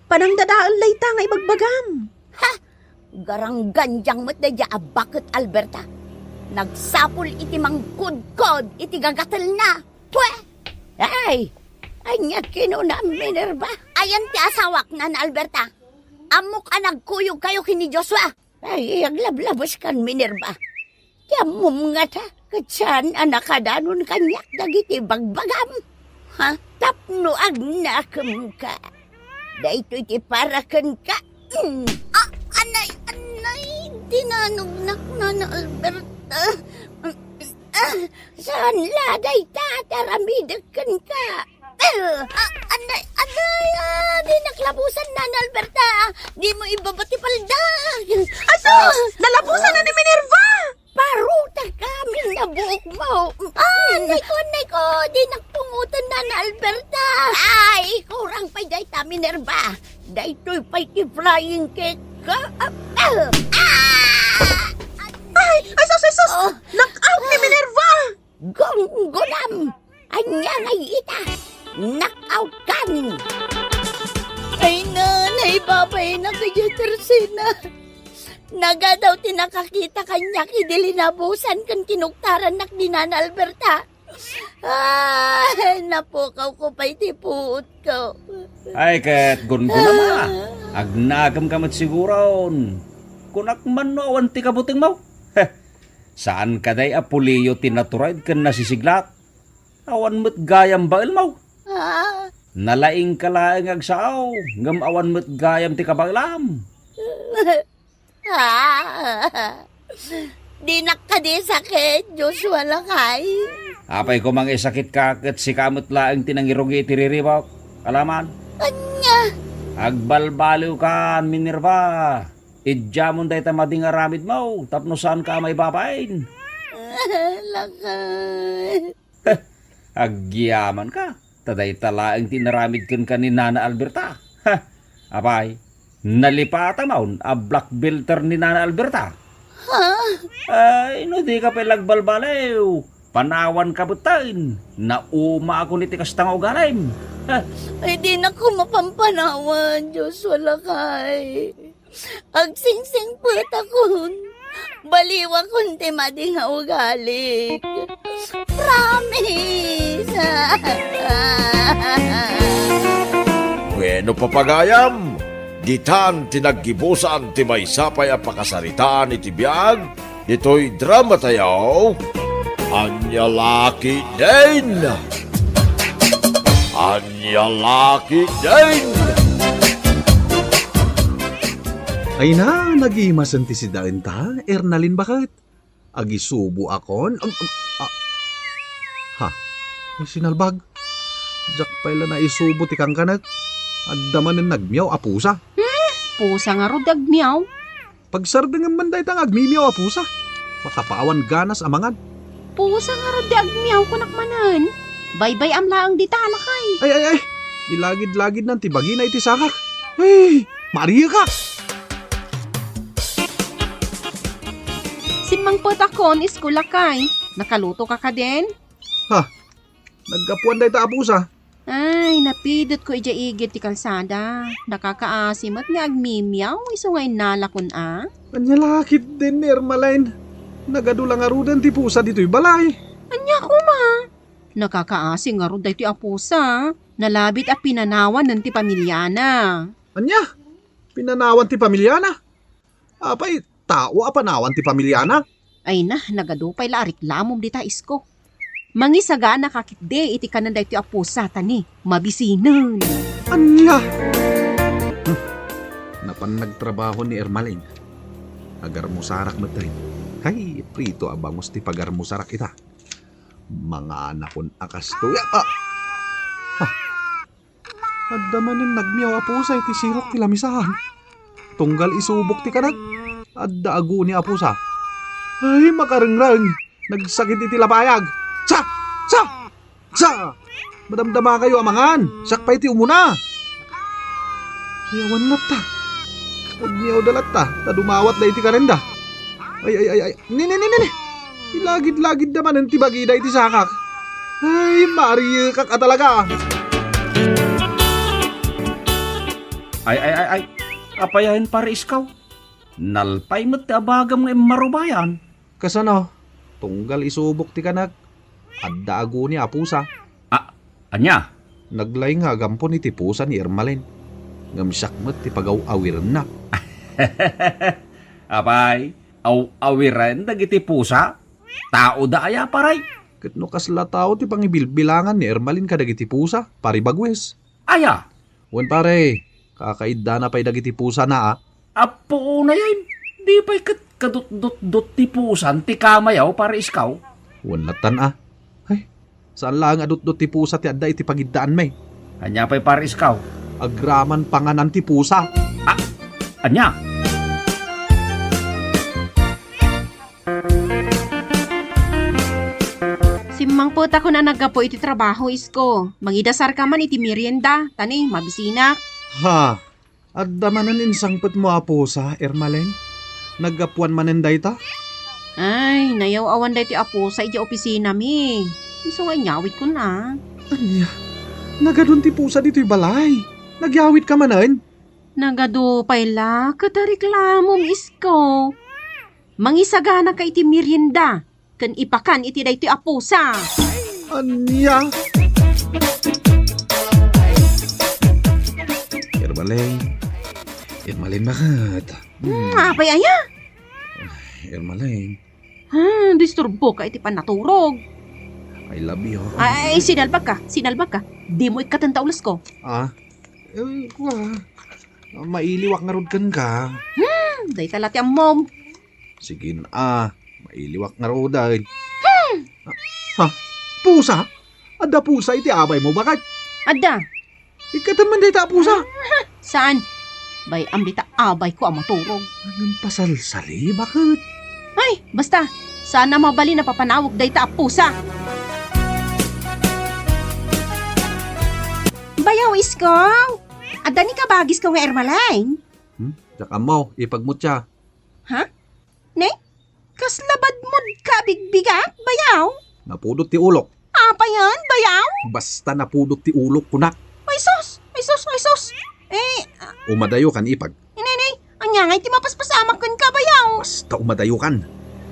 Panangdadael dayta nga ibagbagam. Ha! Garanggandiang met daydiay a baket, Alberta. Nagsapul iti mangkudkod iti gagatelna. Pwe! Ay! Ania kinunam, Minerva? Ayan ti asawak, Nana Alberta. Ammok a nagkuyogkayo ken ni Joshua. Ay, aglablabeskan, Minerva. Ti ammom ngata, ket saan a nakadanon kaniak dagiti bagbagam. Ha? Tapno agnakemka. Daytoy ti para kenka. Mm. Ah, anay, anay, dinanognak, Nana Alberta. Ah, saan la dayta ti aramidek kenka? Ah, anay, anay, ah, dinak labusan, Nana Alberta. Dimo ibaba ti palda. Aso, nalabusan na ni Minerva. Parutak amin a buokmo. Ah, anay ko, anay ko, dinak pungotan, Nana Alberta. Ay, kurang pay dayta, Minerva. Daytoy pay ti flying kick. Ah, ah, ah. Ay, ay, sus, ay, sus. Oh. Knock out ni Minerva. Gunggunam! Ania ngay ita? Knock out kan! Ay, nanay, Ibabaynak idiay tersena. Nagadaw ti nakakita kaniak idi linabusan ken kinuktarannak ni Nana Alberta. Ah, napukawko pay ti puotko. Ay, ket gunggona, ma. Agnakem ka met siguron. Kunak man no awan ti kabutengmo. Heh, saan kadi a puliyo ti natured ken nasisiglat? Awan met gayam baelmo. Ah. Nalaingka laeng agsao, ngem awan met gayam ti kabaelam. Ah. Dinak kadi sakit, Joshua lakay. Apay ko mangisakitka ket sika met laeng ti nangirugi iti riribuk. Alaman? Ania? Agbalbaliwkan, Minerva. Idiamon dayta madi nga aramidmo tapno saanka a maibabain. Lakay. Agyamanka, ta dayta laeng ti inaramid kenka ni Nana Alberta. Ha! Apay, nalipata maon a black belter ni Nana Alberta. Ha? Ay, no dika pay agbalbaliw, panawanka metten. Naumaakon iti kasta nga ugalim. Ha? Ay, dinakon mapampanawan, Joshua lakay. Agsingsingpetakon. Baliwakon ti madi nga ugalik. Promise! Bueno, papagayam, ditan ti naggibusan ti maysa pay a pakasaritaan iti biag ditoy drama tayo. Ania la ketdin? Ania la ketdin? Ay na, nagimasen ti sidaenta, Ernalin baket. Agisuboakon. Ag-, ag-, ah. Ha? Ay, sinalbag. Diak pay la naisubo ti kankanek. Adda manen nagmiaw a pusa. Hmm? Pusa ngarud ti agmiaw? Pagsardengem man dayta nga agmimiaw a pusa. Makapawan ganas a mangan. Pusa ngarud ti agmiaw, kunak manen. Baybay-am laeng dita, lakay. Ay, ay, ay. Ilagid-lagidnan ti bagina iti sakak. Ay, maariyekak! Simmangpetakon, isko lakay. Nakalutoka kadin? Ha? Naggapuan dayta a pusa? Ay, napidutko idiay igid ti kalsada. Nakakaasi met nga agmimiaw, isu nga innalakon a. Ania la ketdin, Ermaline? Nagadu la ngaruden ti pusa ditoy balay. Ania koma? Nakakaasi ngarud daytoy a pusa. Nalabit a pinanawan ti pamiliana. Ania? Pinanawan ti pamiliana? Apay, tao a panawan ti pamiliana? Ay na, nagadu pay la a reklamom dita, isko. Mangisaganaka ketdi iti kanen daytoy a pusa, ta ni, mabisinen. Ania? Hmm. Napan nagtrabaho ni Ermaline. Agarmusarak met rin. Hay, prito a bangus ti pagarmusarak ita. Manganakon a kastoy. Ah! Ah! Adda manen nagmiaw a pusa iti sirok ti lamisaan. Tunggal isubok ti kanek, adda aguni a pusa. Ay, makarengreng! Nagsakit iti labayag! Sa! Sa! Sa! Madamdamakayo a mangan! Siak pay ti umuna! Ay, awan latta. Agmiawda latta, ta dumawatda iti kanenda. Ay, ay, ay, ay. Ni, ni, ni, ni, ni. Ilagid-lagidda manen ti bagida iti sakak. Ay, mariyekak a talaga. Ay, ay, ay, ay. Apayayen, Pare Iskaw? Nalpay met ti abagam nga immarubayan. Kasano? Tunggal isubok ti kanak. Adda aguni a pusa. A-, ania? Naglaing nga agampon iti pusa ni Ermalin. Ngem siak met ti pagaw-awirenna. Apay, aw-awiren dagiti pusa? Taoda aya, paray? Ket no kasla tao ti pangibilbilangan ni Ermalin kadagiti pusa, Pare Bagwes. Aya? Wen, pare, kakaiddana pay dagiti pusana, a. Apo, unay, ay, di pay ket kadutdutdot ti pusan ti kamayaw, Pare Iskaw? Wen lattan, a. Ay, saan laeng a dutdot ti pusa ti adda iti pagiddaanmi. Ania pay, Pare Iskaw? Agraman panganan ti pusa. A, ania? Simmangpetakon a naggapu iti trabaho, isko. Mangidasarka man iti merienda, ta ni, mabisinak. Ha? Adda manen insangpetmo a pusa, Ermalen? Naggapuan manen dayta? Ay, nayaw-awan daytoy a pusa idiay opisinami. Isu nga inyawidkon a. Ania? Nagadun ti pusa ditoy balay. Nagyawidka manen? Nagadu pay la ket a reklamom, Isko. Mangisaganaka iti merienda ken ipakan iti daytoy a pusa. Ania? Irmaleng. Irmaleng, bakit? Hmm, apay aya? Irmaleng. Hmm, disturboka iti pannaturog. I love you. Ay, sinalbagka, sinalbagka. Dimo ikkaten ta ulesko. Ah? Eh, kua. Mailiwak ngarud kenka. Hmm, dayta la ti ammom. Sige, ah, mailiwak ngaruden. Hmm. Ha? Pusa? Adda pusa iti abaymo, bakit? Adda. Ikkaten man dayta a pusa. Ah, saan? Bay-am dita abayko a maturog. Ngem pasalsali, bakit? Ay, basta, saan a mabalin a papanawek dayta a pusa. Bayaw, Isko! Adda ni kabagisko nga Ermaleng? Hmm? Diak ammo, ipagmutya. Ha? Ne? Kasla badmod ka bigbigak, bayaw? Napudot ti ulok. Apayen, bayaw? Basta napudot ti ulok, kunak. Ay sus! Ay sus! Ay sus! Eh, ah, umadayo kan ipag. Inay, inay, ania ngay ti mapaspasamak kenka, bayaw? Basta umadayo kan.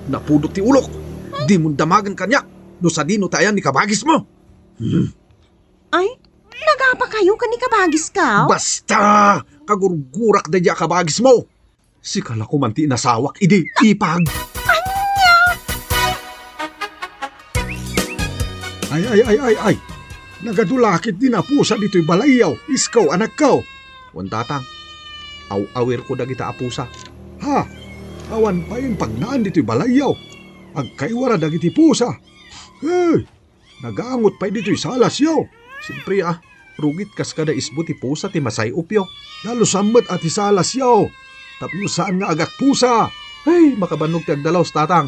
Napudot ti ulok. Dimon damagen kaniak no sadino ti ayan ni kabagismo. Hmm. Ay, nagapakayo ken ni kabagisko? Basta! Kagurgurak daydi a kabagismo. Sika la koman ti inasawak idi ipag. Ania? Ay, ay, ay, ay, ay. Nagadu la ketdi a pusa ditoy balayyo, Isko, anakko. Wen, tatang. Aw-awirko dagita a pusa. Ha? Awan pay pagnaan ditoy balayyo. Agkaiwara dagiti pusa. Hey! Nagangot pay ditoy salasyo. Siempre, ah, rugit kas kada isbo ti pusa ti masay-opyo. Dalusan met a ti salasyo. Tapno saan nga agakpusa. Ay, makabannog ti agdalus, tatang.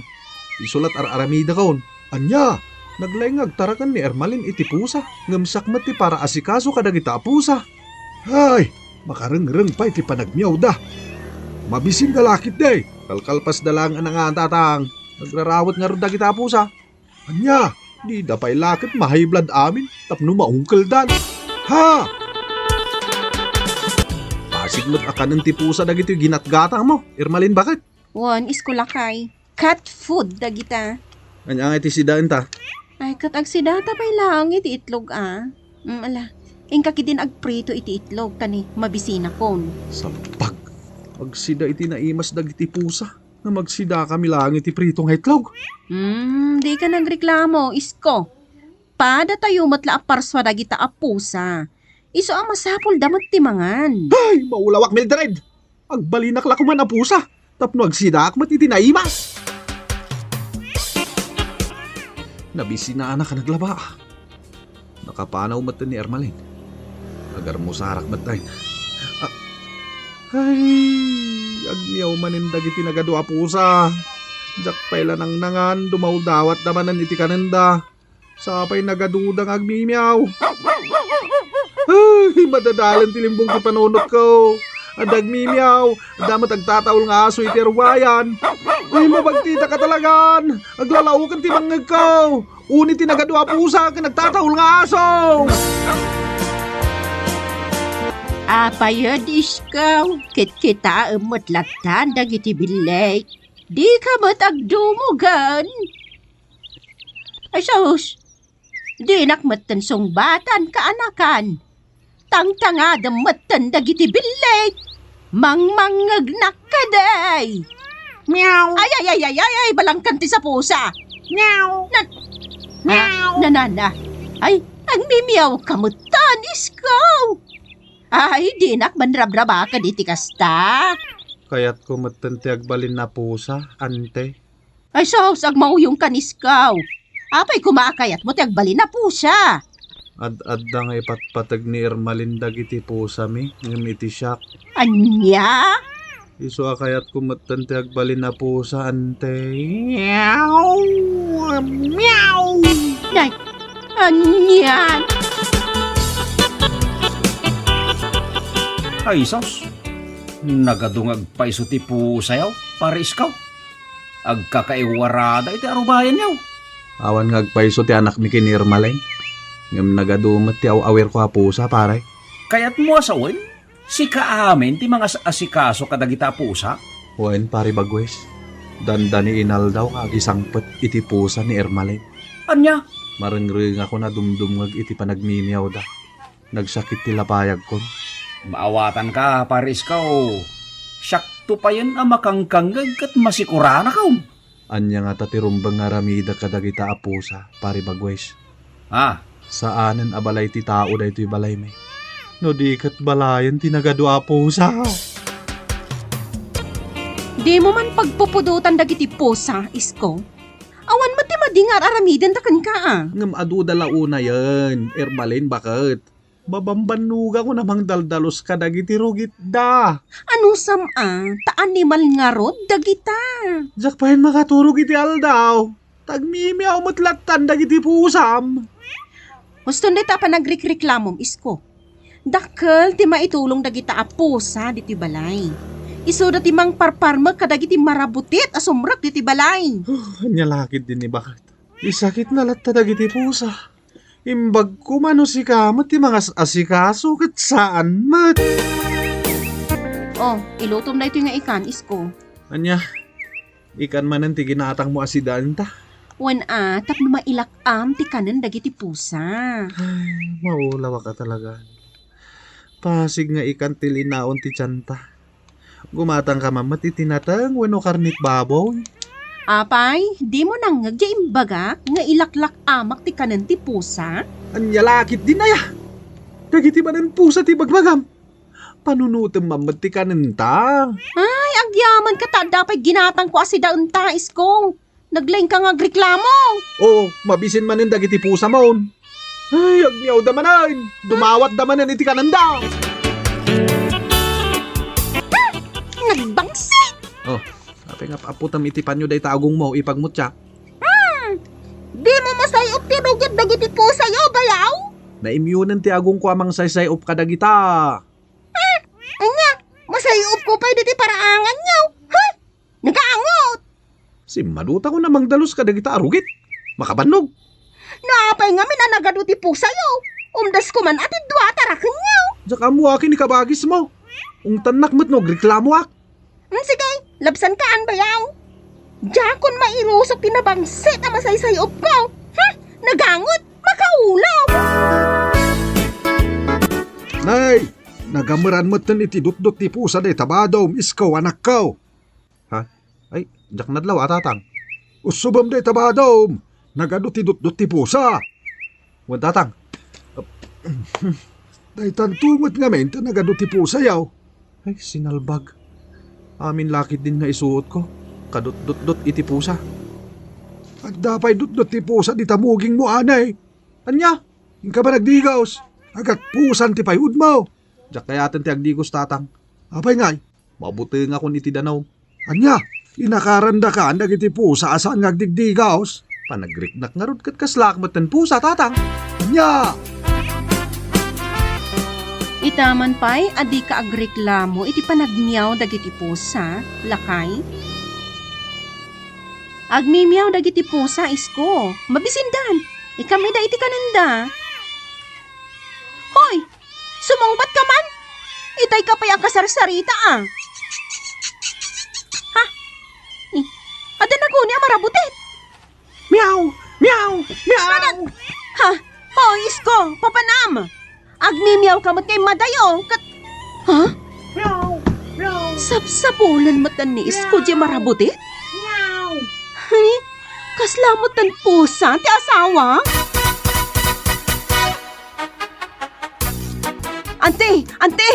Isu la ti ar-aramidakon. Ania? Naglaing nga agtaraken ni Ermalin iti pusa. Ngem siak met ti paraasikaso kadagita a pusa. Ay, makarengreng pay ti panagmiawda. Mabisinda la ketdi. Kalkalpasda laeng a nangan, tatang. Nagrarawet ngarud dagita a pusa. Ania, dida pay la ket ma-high blood amin tapno maungkeldan. Ha! Pasig met a kanen ti pusa dagitoy ginatgatangmo, Ermalin, bakit? Wen, Isko, lakay. Cat food dagita. Ania ngay ti sidaenta? Ay, ket agsidata pay laeng iti itlog, a. Mm, ala. Inka ketdin agprito iti itlog, ta ni mabisinakon. Sabag. Agsida iti naimas dagiti pusa. Nga magsidakami laeng iti prito nga itlog. Hmm, dika nagreklamo, Isko. Padatayo met la a parsua dagita a pusa. Isu a masapulda met ti mangan. Ay, maulawak, Mildred! Agbalinak la koman a pusa, tapno agsidaak met iti naimas. Nabisinanak a naglaba. Nakapanaw met ni Ermalin. Agarmusarak met dayn. A-, ay, agmiaw manen dagiti nagadu a pusa. Diak pay la nangnangan, dumawdawatda manen iti kanenda. Sapay nagaduda nga agmimiaw. Ay, madadalen ti limbong ti panunotko. Adda agmimiaw, adda met agtataul nga aso iti aruayan. Ay, mabagtitaka talagan. Aglalaoken ti bangngegko. Uni ti nagadu a pusa ken nagtataul nga aso. Apay, Isko, kitkitaem met lattan dagiti billeg. Dika met agdumugen. Ay, sus! Dinak metten sungbatan, kaanakan. Tangtangadem metten dagiti billeg. Mangmangngegnak kadi. Meow. Ay, ay, ay, ay, ay, ay, balangkan ti sapusa. Meow. Na-, Meow. Nanana. Ay, agmimiaw ka metten, Isko. Ay, dinak manrabrabakad iti kasta. Kayatko metten ti agbalin a pusa, ante. Ay sus, agmauyong ka, Isko. Apay koma a kayatmo ti agbalin a pusa? Ad-adda nga ipatpateg ni Ermalin dagiti pusami, ngem iti siak. Ania? Isu a kayatko metten ti agbalin a pusa, ante. Meow! Meow! Nay, ania? Ay, sus! Nagadu nga agpayso ti pusayo, Pare Isko. Agkakaiwarada iti arubayanyo. Awan nga agpayso ti anakmi ken ni Ermalin. Ngem nagadu met ti aw-awirko a pusa, pare. Kayatmo a sawen? Sika amin ti mangas-asikaso kadagita a pusa? Wen, Pari Bagwes. Dandani inaldaw nga agisangpet iti pusa ni Ermalin. Ania? Marengrengakon a dumdumngeg iti panagmimiawda. Nagsakit ti lapayagkon. Maawatanka, Pari Iskaw. Siakto payen a makangkangngeg ket masikuranakon. Ania ngata ti rumbeng nga aramidek kadagita a pusa, Pari Bagwes? Ah. Saanen a balay ti tao daytoy balaymi. No di ket balayen ti nagadu a pusa. Dimo man pagpupudotan dagiti pusa, Isko. Awan met ti madi nga ar-aramidenda kenka, a. Ngem aduda la unayen, Ermalin, baket. Babambannogakon a mangdaldalus kadagiti rugitda. Anusam a, ta animal ngarud dagita. Diak payen makaturog iti aldaw. Tagmimiaw met lattan dagiti pusam. Huston dayta a panagrikreklamom, Isko. Dakkel ti maitulong dagita a pusa ditoy balay. Isuda ti mangparparmek kadagiti marabutit a sumrek ditoy balay. Ania la ketdin ni baket. Isakitna latta dagiti pusa. Imbagko man no sika met ti mangas-asikaso ket saan met. Oh, ilutom daytoy nga ikan, Isko. Ania? Ikan manen ti ginatangmo a sidaenta? Wen a, tapno mailak-am ti kanen dagiti pusa. Ay, maulawak a talaga. Pasig nga ikan ti linaon ti tianta. Gumatangka man met iti nateng wenno karnit baboy. Apay, dimo nangngeg ti imbagak nga ilaklak-amak ti kanen ti pusa? Ania la ketdin aya? Dagiti manen pusa ti ibagbagam. Panunotem man met ti kanenta. Ay, agyamanka ta adda pay ginatangko a sidaenta, Isko. Naglaingka nga agreklamo. Oo, mabisin manen dagiti pusamon. Ay, agmiawda manen. Dumawatda manen iti kanenda. Ha! Nagbangsit! Oh, apay nga aputem iti panyo dayta agongmo, ipagmutya? Hmm. Dimo masay-op ti rugit dagiti pusayo, bayaw? Naimyonen ti agongko a mangsaysay-op kadagita. Ah, ania, masay-opko pay diti paraanganyo? Ha? Nagaangot! Simmadutakon a mangdalus kadagita a rugit. Makabannog. No apay ngamin a nagadu ti pusayo, umdasko man a ti dua a tarakenyo. Diak ammo akin ikabagismo. Ungtannak met no agreklamoak. Hmm, sige, labsankaan, bayaw. Diakon mairusok ti nabangsit a masaysay-opko. Ha? Nagaangot! Makaulaw! Nay, nagameran metten iti dutdot ti pusa dayta badom, Isko, anakko. Ha? Ay, diak nadlaw a, Tatang. Usubem dayta badom. Nagadu ti dutdot ti pusa. Wen, Tatang. Daytanto met ngamin ta nagadu ti pusayo. Ay, sinalbag. Amin la ketdin nga isuotko. Kadutdutdot iti pusa. Adda pay dutdot ti pusa dita mugingmo, anay. Ania? Inka man agdigos. Agatpusan ti payudmo. Diak kayaten ti agdigos, Tatang. Apay ngay? Mabutengakon iti danum. Ania, inakarandaka dagiti pusa a saan nga agdigdigaus? Panagriknak ngarud ket kaslaak metten pusa, Tatang. Ania? Ita man pay a dika agreklamo iti panagmiaw dagiti pusa, lakay? Agmimiaw dagiti pusa, Isko. Mabisindan. Ikam ida iti kanenda. Hoy! Sumungbat ka man? Itay ka pay a kasarsarita, a. Ha? Ni, adda naguni a marabutit? Miau! Miau! Miau! Ano? Ha? Hoy, Isko, papanam! Agmimiaw ka met nga immadayo, ket, ha? Miau! Miau! Sapsapulen met ni Isko diay marabutit? Miau! Ay, kasla met ti pusa ti asawa? Anti! Anti!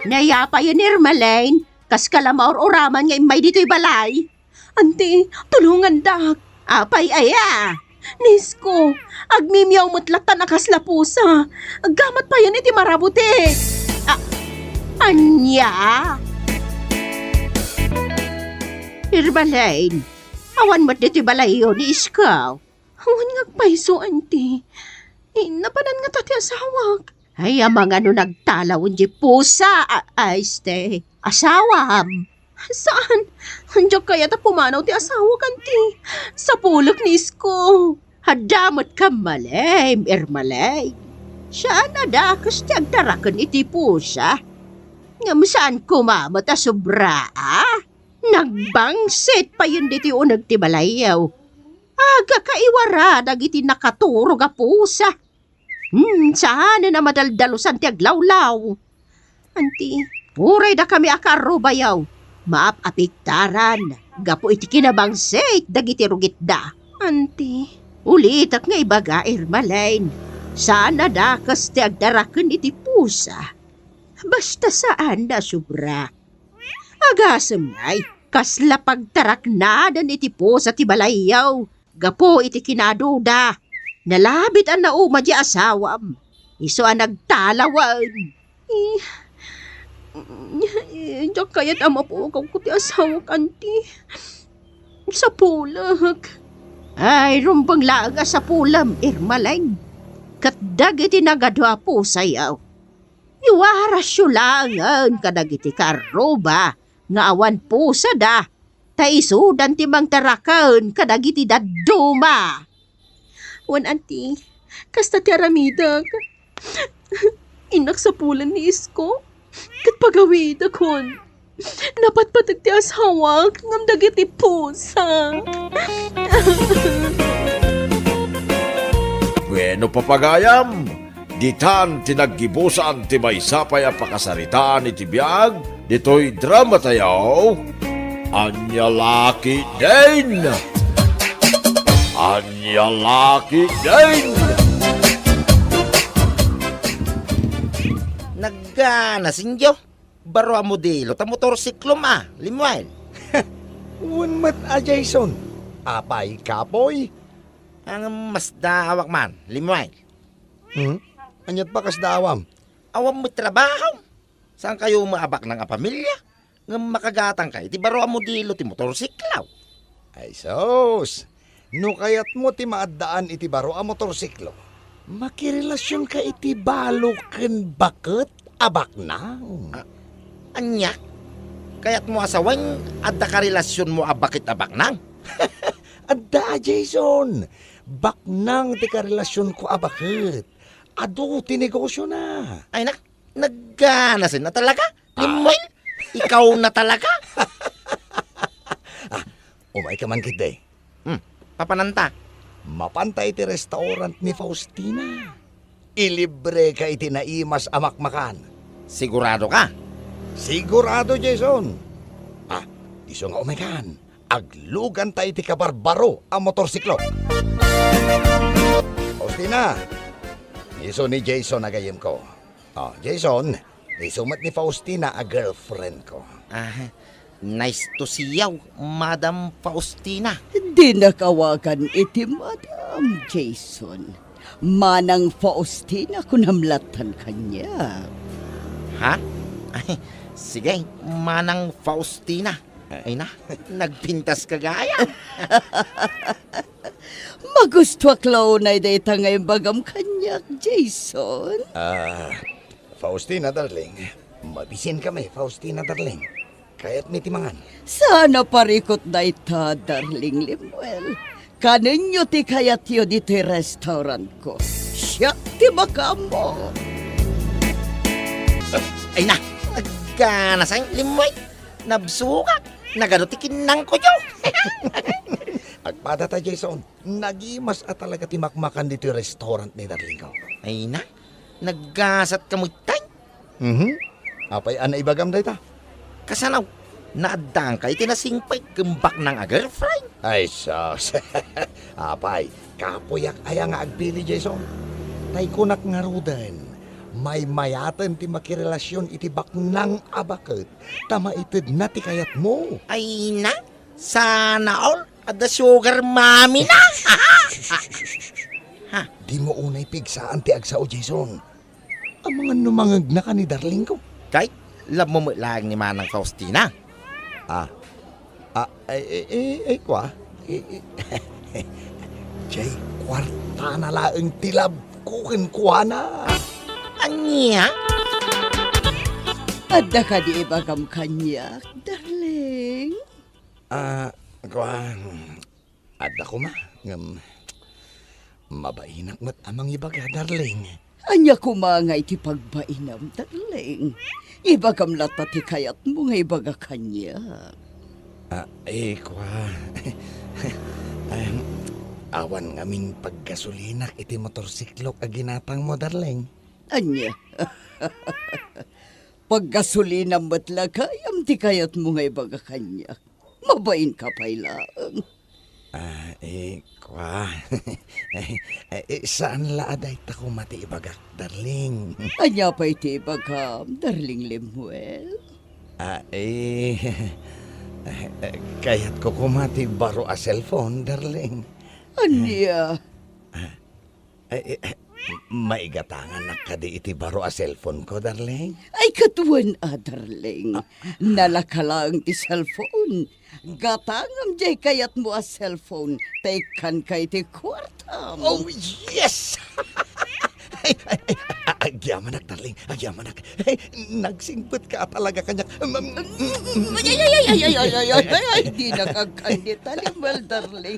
Nayapayen, Irma Lane. Kaska la maur-uraman nga immay ditoy balay. Anti, tulongandak. Apay aya? Ni Isko, agmimiaw met lattan a kasla pusa. Aggamat payen iti marabuti. A-, ania? Irma Lane, awan met ditoy balayyo ni Isko. Awan nga agpayso, anti. Napanan ngata ti asawak. Ay, amangan no nagtalawen diay pusa, a-, a, este, asawam. Saan? Diak kayat a pumanaw ti asawak, anti. Sapulek ni Isko. Adda met kammalem, Irma Lane. Saan a dakes ti agtaraken iti pusa. Ngem saan koma met a sobra, a? Nagbangsit payen ditoy uneg ti balayyo. Aga kaiwara dagiti nakaturog a pusa. Hmm, saanen a madaldalusan ti aglawlaw. Anti, uray dakami a kaarrubayo, maap-apiktaran gapu iti kinabangsit dagiti rugitda. Anti, ulitek nga ibaga, Irma Lane, saan a dakes ti agdaraken iti pusa. Basta saan a sobra. Agasem ngay, kasla pagtaraknaden iti pusa ti balayyo gapu iti kinaduda. Nalabit a nauma ti asawam. Isu a nagtalawen. Eh, eh, diak kayat a mapugawko ti asawak, anti. Sapulek. Ay, rumbeng laeng a sapulem, Irma Lane. Ket dagiti nagadu a pusayo. Iwarasyo laengen kadagiti kaarruba nga awan pusada, ta isudan ti mangtaraken kadagiti dadduma. Wen, anti, kasta ti aramidek. Innak sapulen ni Isko, ket pagawidekon. Napatpateg ti asawak ngem dagiti pusa. Bueno, papagayam, ditan ti naggibusan ti maysa pay a pakasaritaan iti biag ditoy dramatayo. Ania la ketdin! Ania la ketdin! Nagganasenyo? Baro a modelo ta motorsiklom a, Lemuel. Wen met a, Jason. Apay, kapoy? Ang mas daawak man, Lemuel. Hmm? Aniat pa kas daawam? Awan met trabahom. Saan kayo maabaknang a pamilya? Ngem makagatangka iti baro a modelo ti motorsiklo. Ay sus! No kayatmo ti maaddaan iti baro a motorsiklo, makirelasionka iti balo ken baket a baknang. A-, ania? Kayatmo a sawen, adda karelasionmo a baket a baknang? Adda a, Jason. Baknang ti karelasionko a baket. Adu ti negosiona. Ay, nak-, nagganasen a talaga? Ah. Lemuel, ikaw na talaga? Ah, umayka man ketdi. Hmm, papananta? Mapanta iti restaurant ni Faustina. Ilibreka iti naimas a makmakan. Sigurado ka? Sigurado, Jason. Ah, isu nga umaykan, agluganta iti kabarbaro a motorsiklo. Faustina, isu ni Jason a gayyemko. Oh, Jason, isu met ni Faustina a girlfriend ko. Ah, nice to see you, Madam Faustina. Dinak awagan iti Madam, Jason. Manang Faustina, kunam lattan kaniak. Ha? Ay, sige, Manang Faustina. Ay na, nagpintas ka gayam. Magustuak la unay dayta nga imbagam kaniak, Jason. Ah, Faustina, darling, mabisin kami, Faustina, darling. Kayatmi ti mangan. Saan a parikut dayta, darling Lemuel. Kanenyo ti kayatyo ditoy restaurantko. Siak ti makaammo. Ay na, nagganasen, Lemuel. Nabsogak. Nagadu ti kinnangko, yo. Agpada ta, Jason. Nagimas a talaga ti makmakan ditoy restaurant ni darlingko. Ay na, naggasat ka met tay? Mhm. Apay a naibagam dayta? Kasano? Naaddaanka iti nasingpet ken baknang a girlfriend? Ay, sus. Apay, kapuyak aya nga agpili, Jason? Tay kunak ngaruden, maymayaten ti makirelasion iti baknang a baket ta maitedna ti kayatmo. Ay na, sana all. Adda sugar mommy na. Ha? Dimo unay pigsaan ti agsao, Jason. Amangan no mangegnaka ni darlingko. Kay, love mo met laeng ni Manang Faustina. Ah. Ah, ay, ay, ay, ay, kwa? Ay, ay. Jay, kwartana laeng ti love ko kenkuana. Ania? Adda kadi ibagam kaniak, darling? Ah, kuan, adda koma, ngem mabainak met a mangibaga, darling. Ania koma ngay ti pagbainam, darling? Ibagam latta ti kayatmo nga ibaga kaniak. Ah, eh, kua. Em, awan ngamin paggasolinak iti motorsiklok a ginatangmo, darling. Ania? Paggasolinam met la gayam ti kayatmo nga ibaga kaniak. Mabainka pay laeng. Ah, eh, kua. Eh, eh, saan la a dayta koma ti ibagak, darling. Ania pay ti ibagam, darling Lemuel? Ah, eh, eh, kayatko koma ti baro a cellphone, darling. Ania? Ah, Ay, eh, eh, maigatanganak kadi iti baro a cellphone ko, darling? Ay, ket wen a, darling. Ah. Nalaka laeng ti cellphone. Gatangam diay kayatmo a cellphone, ta ikkanka iti kuartam. Oh, yes! Ay, ay, ay, a-, agyamanak, darling. Agyamanak. Ay, nagsingpetka talaga kaniak. Mm, mm, mm, mm. Ay, ay, ay, ay, ay, ay, ay, ay, ay, ay, ay, dinak agkan dita, Lemuel, darling.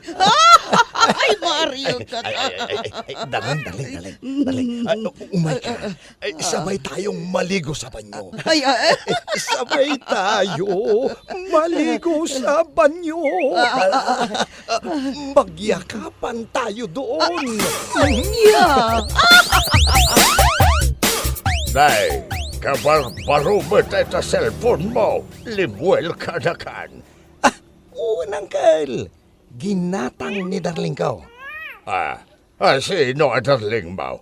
Ay, Mario ka. Ay, ay, ay, ay, ay, darling, darling, darling. Darling, ah, umayka. Ay, sabay tayong maligo sa banyo. Ay, ay, ay. Sabay tayo maligo sa banyo. Ah, ah, ah, ah. Ah, magyakapan tayo doon. Ah, yeah. Nay, kabarbaro met ta cellphone mo, Lemuel kanakan. Ah, wen, uncle. Ginatang ni darling ko. Ah, ah, sino a darling mo?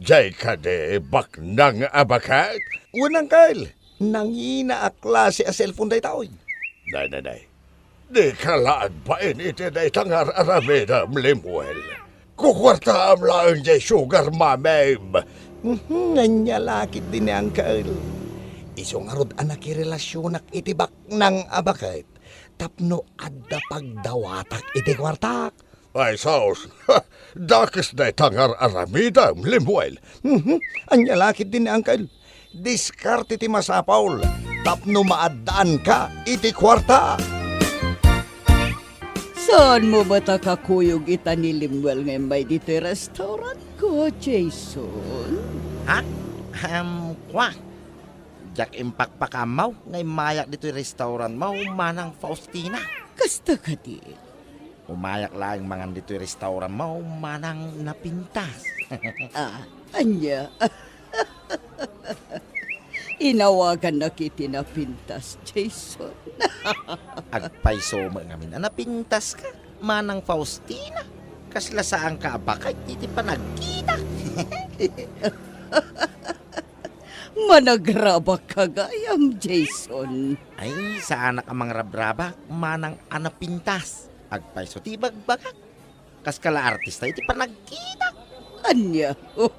Jay kadi baknang a baket? Wen, uncle. Nangina a klase a cellphone daytoy. Nay, nay, nay. Dika la agbain iti dayta nga ar-aramidem, Lemuel. Kukuartaam laeng jay sugar mamim. Mhm, ania la ketdi ni uncle. Isu ngarud a nakirelasionak iti baknang a baket tapno adda pagdawatak iti kuartak. Ay, sus! Dakes dayta nga ar-aramidem, Lemuel. Mhm. Ania la ketdi ni uncle? Diskarte ti masapul tapno maaddaanka iti kuarta. Saanmo met a kakuyog ita ni Lemuel nga immay ditoy restaurantko, Jason? Ha? Ahem, kua. Diak impakpakaammo nga immayak ditoy restaurantmo, Manang Faustina. Kasta kadi? Umayak laeng mangan ditoy restaurantmo, Manang Napintas. Ah, ania? Inawagannak iti Napintas, Jason. Agpayso met ngamin a napintaska, Manang Faustina. Kasla saanka a baket iti panagkita. Managrabakka gayam, Jason. Ay, saanak a mangrabrabak, Manang a Napintas. Agpayso ti ibagbagak. Kaska la artista iti panagkita. Ania? Oh,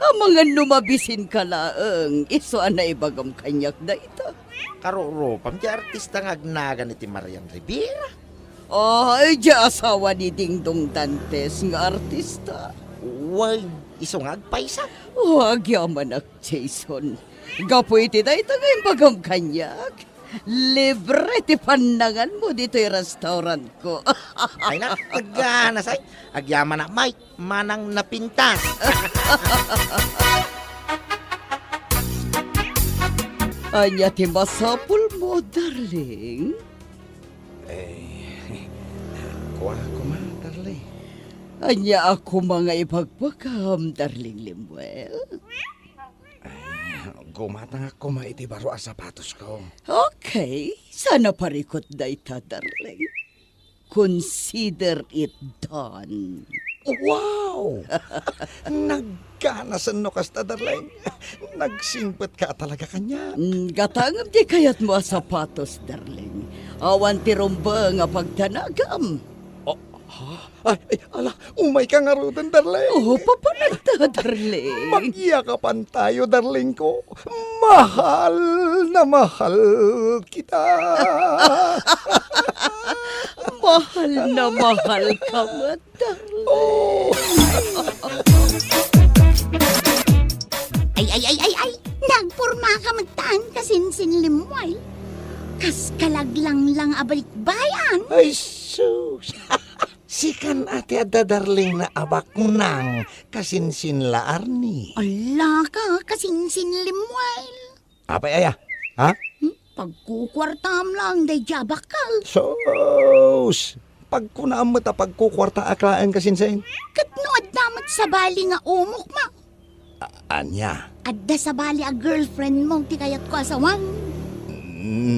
amangan no mabisinka laeng, isu a naibagam kaniak dayta. Karurupam ti artista nga agnagan iti Marian Rivera. Ay, diay asawa ni Dingdong Dantes nga artista. Wen, isu nga agpayso. Oh, agyamanak, Jason. Gapu iti dayta nga imbagam kaniak, libre ti pannanganmo ditoy restaurantko. Ay na, agana say. Agyamanak met, Manang Napintas. Ania ti masapulmo, darling? Eh, kua koma, darling. Ania a koma nga ibagbagam, darling Lemuel? Ay, gumatangak koma iti baro a sapatosko. Okay, saan a parikut dayta, darling. Consider it done. Wow! Nagganasen no kasta, darling. Nagsingpetka talaga kaniak. Mm, gatangem ti kayatmo a sapatos, darling. Awan ti rumbeng a pagdanagam. Oh, ha? Ay, ay, ala, umayka ngaruden, darling. Oh, papanagta, darling. Magyakapan tayo, darling ko. Mahal na mahal kita. Mahal na mahal ka met, darling. Oh. Ay, ay, ay, ay, ay! Nagporma ka met tan, kasinsin Lemuel. Kas kalaglanglang a balikbayan. Ay, sus! Sikan a ti adda darlingna a baknang, kasinsin la, Arnie. Ala ka, kasinsin, Lemuel. Apay aya? Ha? Hmm? Pagkukuartam lang daydiay a bakal. Sus! Pagkunaam met a pagkukuartaak laeng, kasinsin. Ket no adda met sabali nga umokmo? A-, ania? Adda sabali a girlfriend mo ti kayatko a sawen.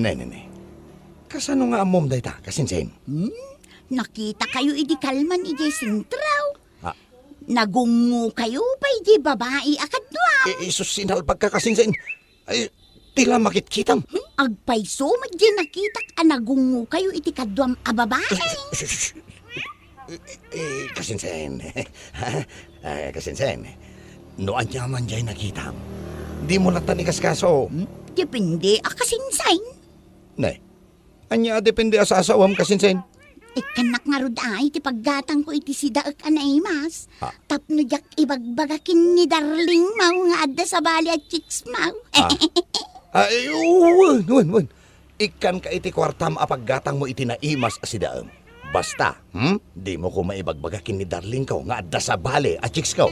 Ne, ne, ne. Kasano nga ammom dayta, kasinsin? Hmm? Nakitakayo idi kalman idiay sentro. Ah. Nagungngokayo pay diay babai a kaduam. I-, isus, sinalbagka, kasinsin. Ay, ti la makitkitam. Hmm? Agpayso met diay nakitak a nagungngokayo iti kaduam a babai. Sus, sus, sus. Eh, eh, kasinsin. Ha? Eh, kasinsin. No aniaman diay nakitam, dimo latta ikaskaso. Hmm? Depende a kasinsin. Ne, ania a depende a sasawem, kasinsin? Ikkannak ngarud ay ti paggatangko iti sidaek a naimas. Ah. Tapno diak ibagbaga ken ni darling mo nga adda sabali a chicks mo. Ah. Ay, wen, wen, wen. Ikkanka iti kuartam a paggatangmo iti naimas a sidaem. Basta, hmm? Dimo koma ibagbaga ken ni darling ko nga adda sabali a chicks ko.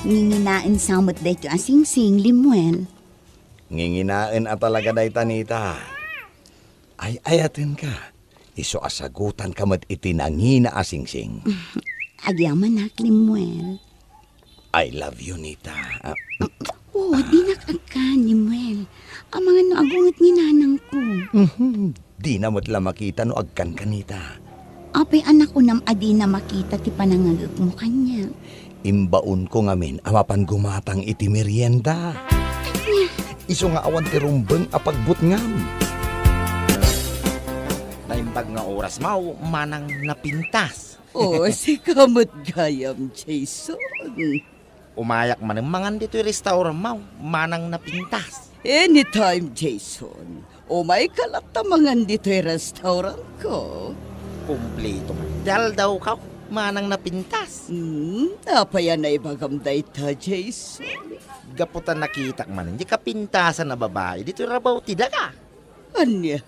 Nginginaen sa met daytoy a singsing, Lemuel. Nginginaen a talaga dayta, Nita. Ay-ayatenka. Isu a sagutanka met iti nangina a singsing. Agyamanak, Lemuel. I love you, Nita. Ah, oh, dinak agkan, Lemuel. Amangan no agunget ni nanangko. Mhm. Dina met la makita no agkanka, Nita. Apay a nakunam a dina makita ti panangagekmo kaniak? Imbaonko ngamin a mapan gumatang iti merienda. Ania? Isu nga awan ti rumbeng a pagbutngam. Naimbag nga oras mo, manang napintas. Oh, sika met gayam, Jason. Umayak manen mangan ditoy restaurant mo, manang napintas. Anytime, Jason. Umayka latta mangan ditoy restaurant ko. Kumpleto man ti aldawko, manang napintas. Hmm, apay a naibagam dayta, Jason? Gapu ta nakitak manen diay kapintasan a babai ditoy rabaw ti daga. Ania?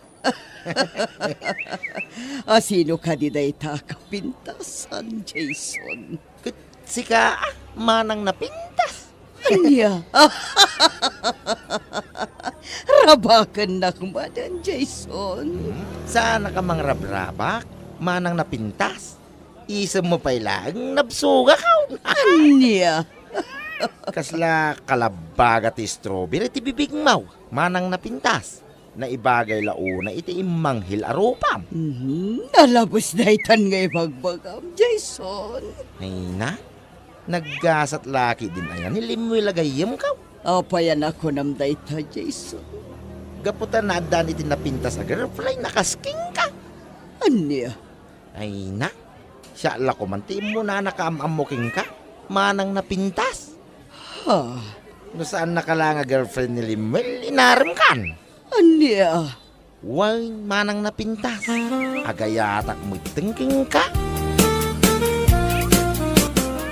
A sino kadi dayta a kapintasan, Jason? Ket sika, ah, manang napintas. Ania? Rabakennak manen, Jason. Hmm? Saannak a mangrabrabak, manang napintas. Isemmo pay laeng nabsogak. Ania? Kasla kalabbaga ti strawberry ti bibigmo, manang napintas. Naibagay la unay iti immanghil a rupam. Mhm, nalabes daytan nga ibagbagam, Jason. Ay na, naggasat la ketdin aya ni Lemuel a gayyemko. Apay a nakunam dayta, Jason? Gapu ta naaddaan iti napintas a girlfriend a kas kenka. Ania? Ay na, siak la koman ti immunana kaam-ammo kenka, manang napintas. Ha? No saannaka la nga girlfriend ni Lemuel, inaremkan. Ania? Wen, manang napintas. Agayatak metten kenka.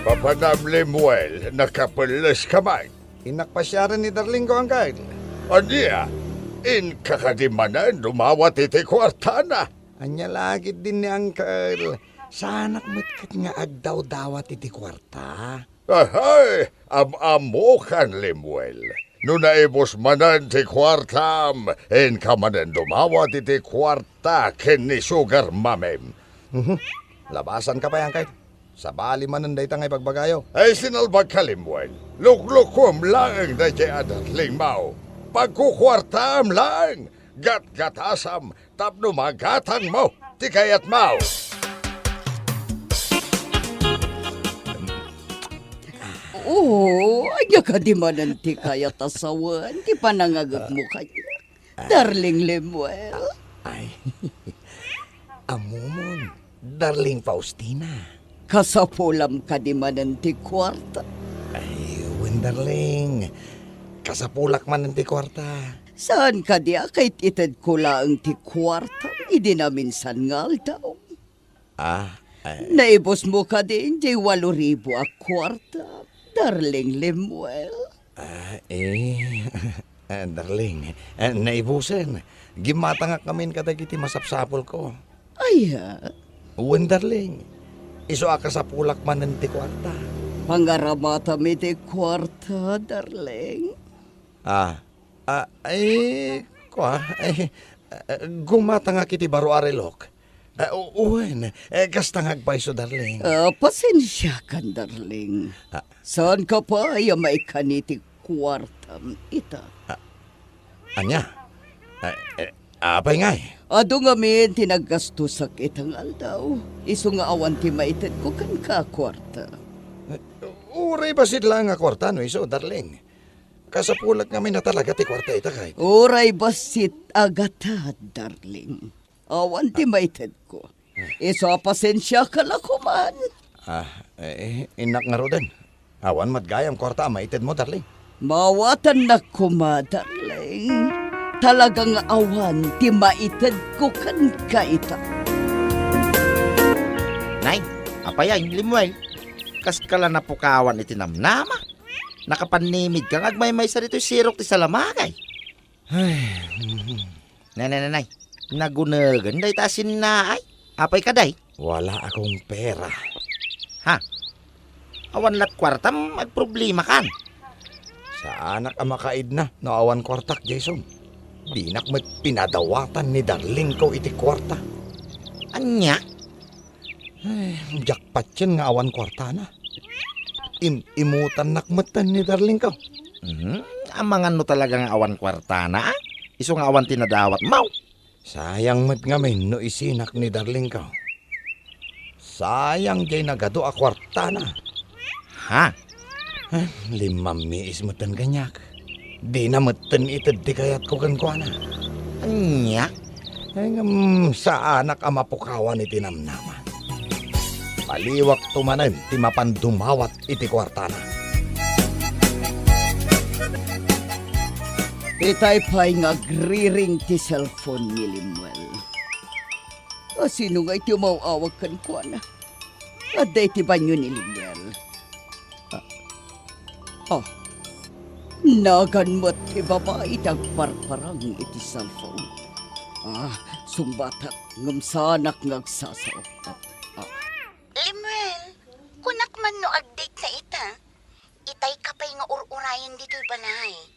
Papanam, Lemuel, nakapelleska man. Innak pasiaren ni darlingko, Uncle. Ania? Inka kadi manen dumawat iti kuartana? Ania la ketdin ni Uncle? Saanak met ket nga agdawdawat iti kuarta. Ahay, am-ammokan, Lemuel. No naibus manen ti kuartam, inka manen dumawat iti kuarta ken ni sugar mamim. Mhm. Labasanka pay, Uncle. Sabali manen dayta nga ibagbagayo. Ay, sinalbagka, Lemuel. Luklukuem laeng daydiay a darlingmo. Pagkukuartaam laeng. Gatgatasam tapno magatangmo ti kayatmo. Oo, ania kadi manen ti kayat a sawen ti panangagekmo kaniak, darling Lemuel? Ay, ammomon, darling Faustina. Kasapulam kadi manen ti kuarta? Ay, wen, darling. Kasapulak manen ti kuarta. Saan kadi a kaited ko laeng ti kuartam idi naminsan nga aldaw? Ah, ay. Naibusmo kadi diay walo ribu a kuarta, darling Lemuel? Ah, eh, ah, darling, ah, naibusen. Gimmatangak ngamin kadagiti masapsapulko. Aya? Wen, darling. Isu a kasapulak manen ti kuarta. Pangaramatam iti kuarta, darling. Ah, ah, ay, kua, ay, ah, gumatangak iti baro a relok. Ah, u-, wen, eh, kasta nga agpayso, darling. Ah, pasensiakan, darling. Ah. Saanka pay a maikkan iti kuartam ita. Ah, ania? Ah, eh, apay ngay? Adu ngamin ti naggastosak ita nga aldaw. Isu nga awan ti maitedko kenka a kuarta. Eh, uray bassit laeng a kuarta no isu, darling. Kasapulak ngamin a talaga ti kuarta ita, kay. Uray bassit a gatad, darling. Awan ti maitedko. Isu a pasensiaka la koman. Ah, eh, innak ngaruden. Awan met gayam kuarta a maitedmo, darling. Maawatannak koma, darling. Talaga nga awan ti maitedko kenka ita. Nay, apay ay, Lemuel? Kaska la napukawan iti namnama? Nakapannimidka nga agmaymaysa ditoy sirok ti salamagay. Ay, mhm. Nay, nay, nay, nay. Nagunegen dayta a sinnaay. Apay kadi? Wala akong pera. Ha? Awan lat kuartam, agproblemakan. Saanak a makaidna no awan kuartak, Jason. Dinak met pinadawatan ni darlingko iti kuarta. Ania? Ay, diak patien nga awan kuartana. Im-imutannak metten ni darlingko. Mhm. Amangan no talaga nga awan kuartana, a? Isu nga awan ti nadawatmo. Sayang met ngamin no isinak ni darlingko. Sayang diay nagadu a kuartana. Ha? Ah, limammiis metten kaniak. Dina metten ited ti kayatko kenkuana. Ania? Ay, ngem saanak a mapukawan iti namnama. Baliwakto manen ti mapan dumawat iti kuartana. Itay pay nga agriring ti cellphone ni Lemuel. A, sino nga iti umaw-awag kenkuana? Adda iti banio ni Lemuel. Ah. Ah. Nagan met ti babai ti agparparang iti cellphone. Ah, sungbatek, ngem saanak nga agsasao. Ah, ah. Lemuel, kunak man no agdate na ita. Itay ka pay nga ur-urayen ditoy balay.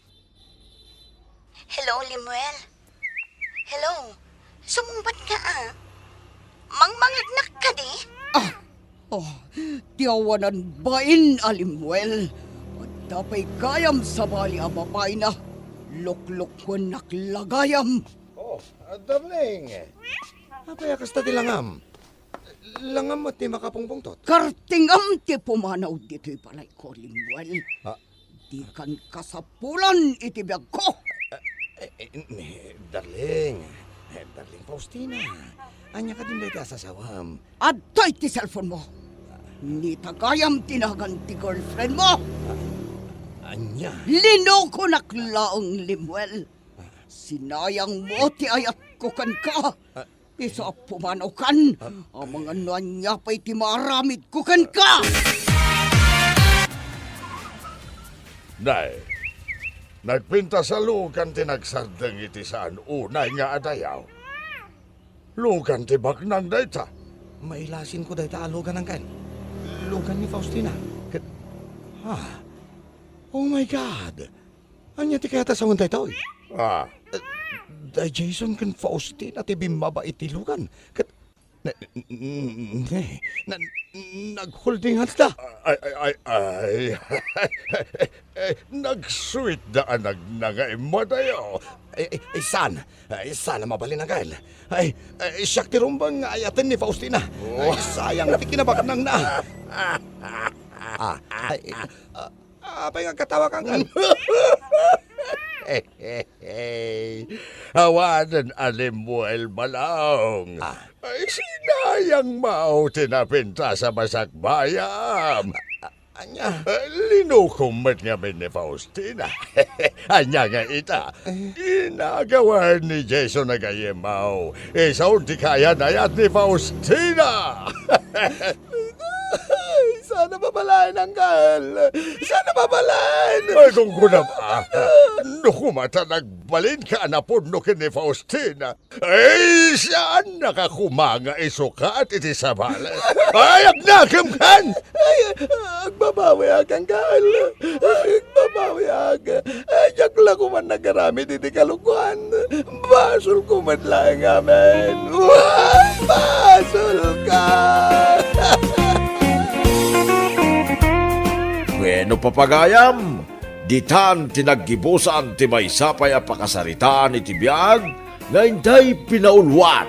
Hello, Lemuel? Hello? Sumungbat ka, a? Mangmangegnak kadi? Ah! Oh, ti awanan bain a Lemuel. Adda pay gayam sabali a babaina. Luklukuennak la gayam. Oh, ah, darling. Apay a kasta ti langam? Langam met ti makapungpungtot. Kartingam ti pumanaw ditoy balayko, Lemuel. Ah. Dikan kasapulan iti biagko. Eh, eh, eh, darling. Eh, darling Faustina. Ania kadin dayta a sasawam? Adtoy ti cellphone mo. Ni ta gayam ti nagan ti girlfriend mo. Ah, ania? Linukonak laeng, Lemuel. Sinayang mo ti ayatko kenka. Ah. Isu a pumanawkan, amangan no ania pay ti maaramidko kenka. Nay, nagpintas a lugan ti nagsardeng iti saan unay nga adayaw. Lugan ti baknang dayta. Mailasinko dayta a lugan, Angkel. Lugan ni Faustina. Ket, ha? Oh my God! Ania ti kayat a sawen daytoy? Ah. Eh, da Jason ken Faustina ti bimmaba iti lugan. Ket na, na, na, nagholding hands da. Ay, ay, ay, ay. Eh, nagsuitda a nagnangaimadayo. Ay, ay, ay, saan? Ay, saan a mabalin, Angkel? Ay, ay, siak ti rumbeng nga ayaten ni Faustina. Oh. Ay, sayang ti kinabaknangna. Ah, ay, ah, Apay nga agkatawakan? Awanen a Lemuel, Balong. Ah. Ay, sinayang maw ti napintas a masakbayam. A-, ania? Linukom met ngamin ni Faustina. Ania nga ita? Eh. Inagawan ni Jason a gayyem maw. Isu ti kayan-ayat ni Faustina. Ay, saan a mabalaen, Angkel. Saan a mabalaen. Ay, kung kunam, Ah, no koma ta nagbalinka a napudno ken ni Faustina, ay, saannaka koma nga isukat iti sabali. Ay, agnakemkan! Ay, agbabawiak, Angkel. Agbabawiak. Ay, diak la koma nagaramid iti kalokuan. Basolko met laeng amin. Ay, basolka! Bueno, papagayam, ditan ti naggibusan ti maysa pay a pakasaritaan iti biag nga intay pinauluan.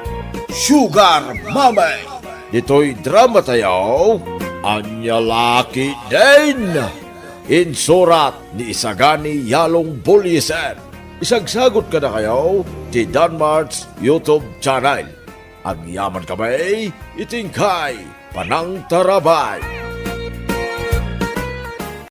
Sugar Mommy! Ditoy dramatayo, Ania La Ketdin! Insurat ni Isagani Yalong Bullieser. Isagsagut kadakayo ti Danmar's YouTube channel. Agyamankami iti inkay panangtarabay.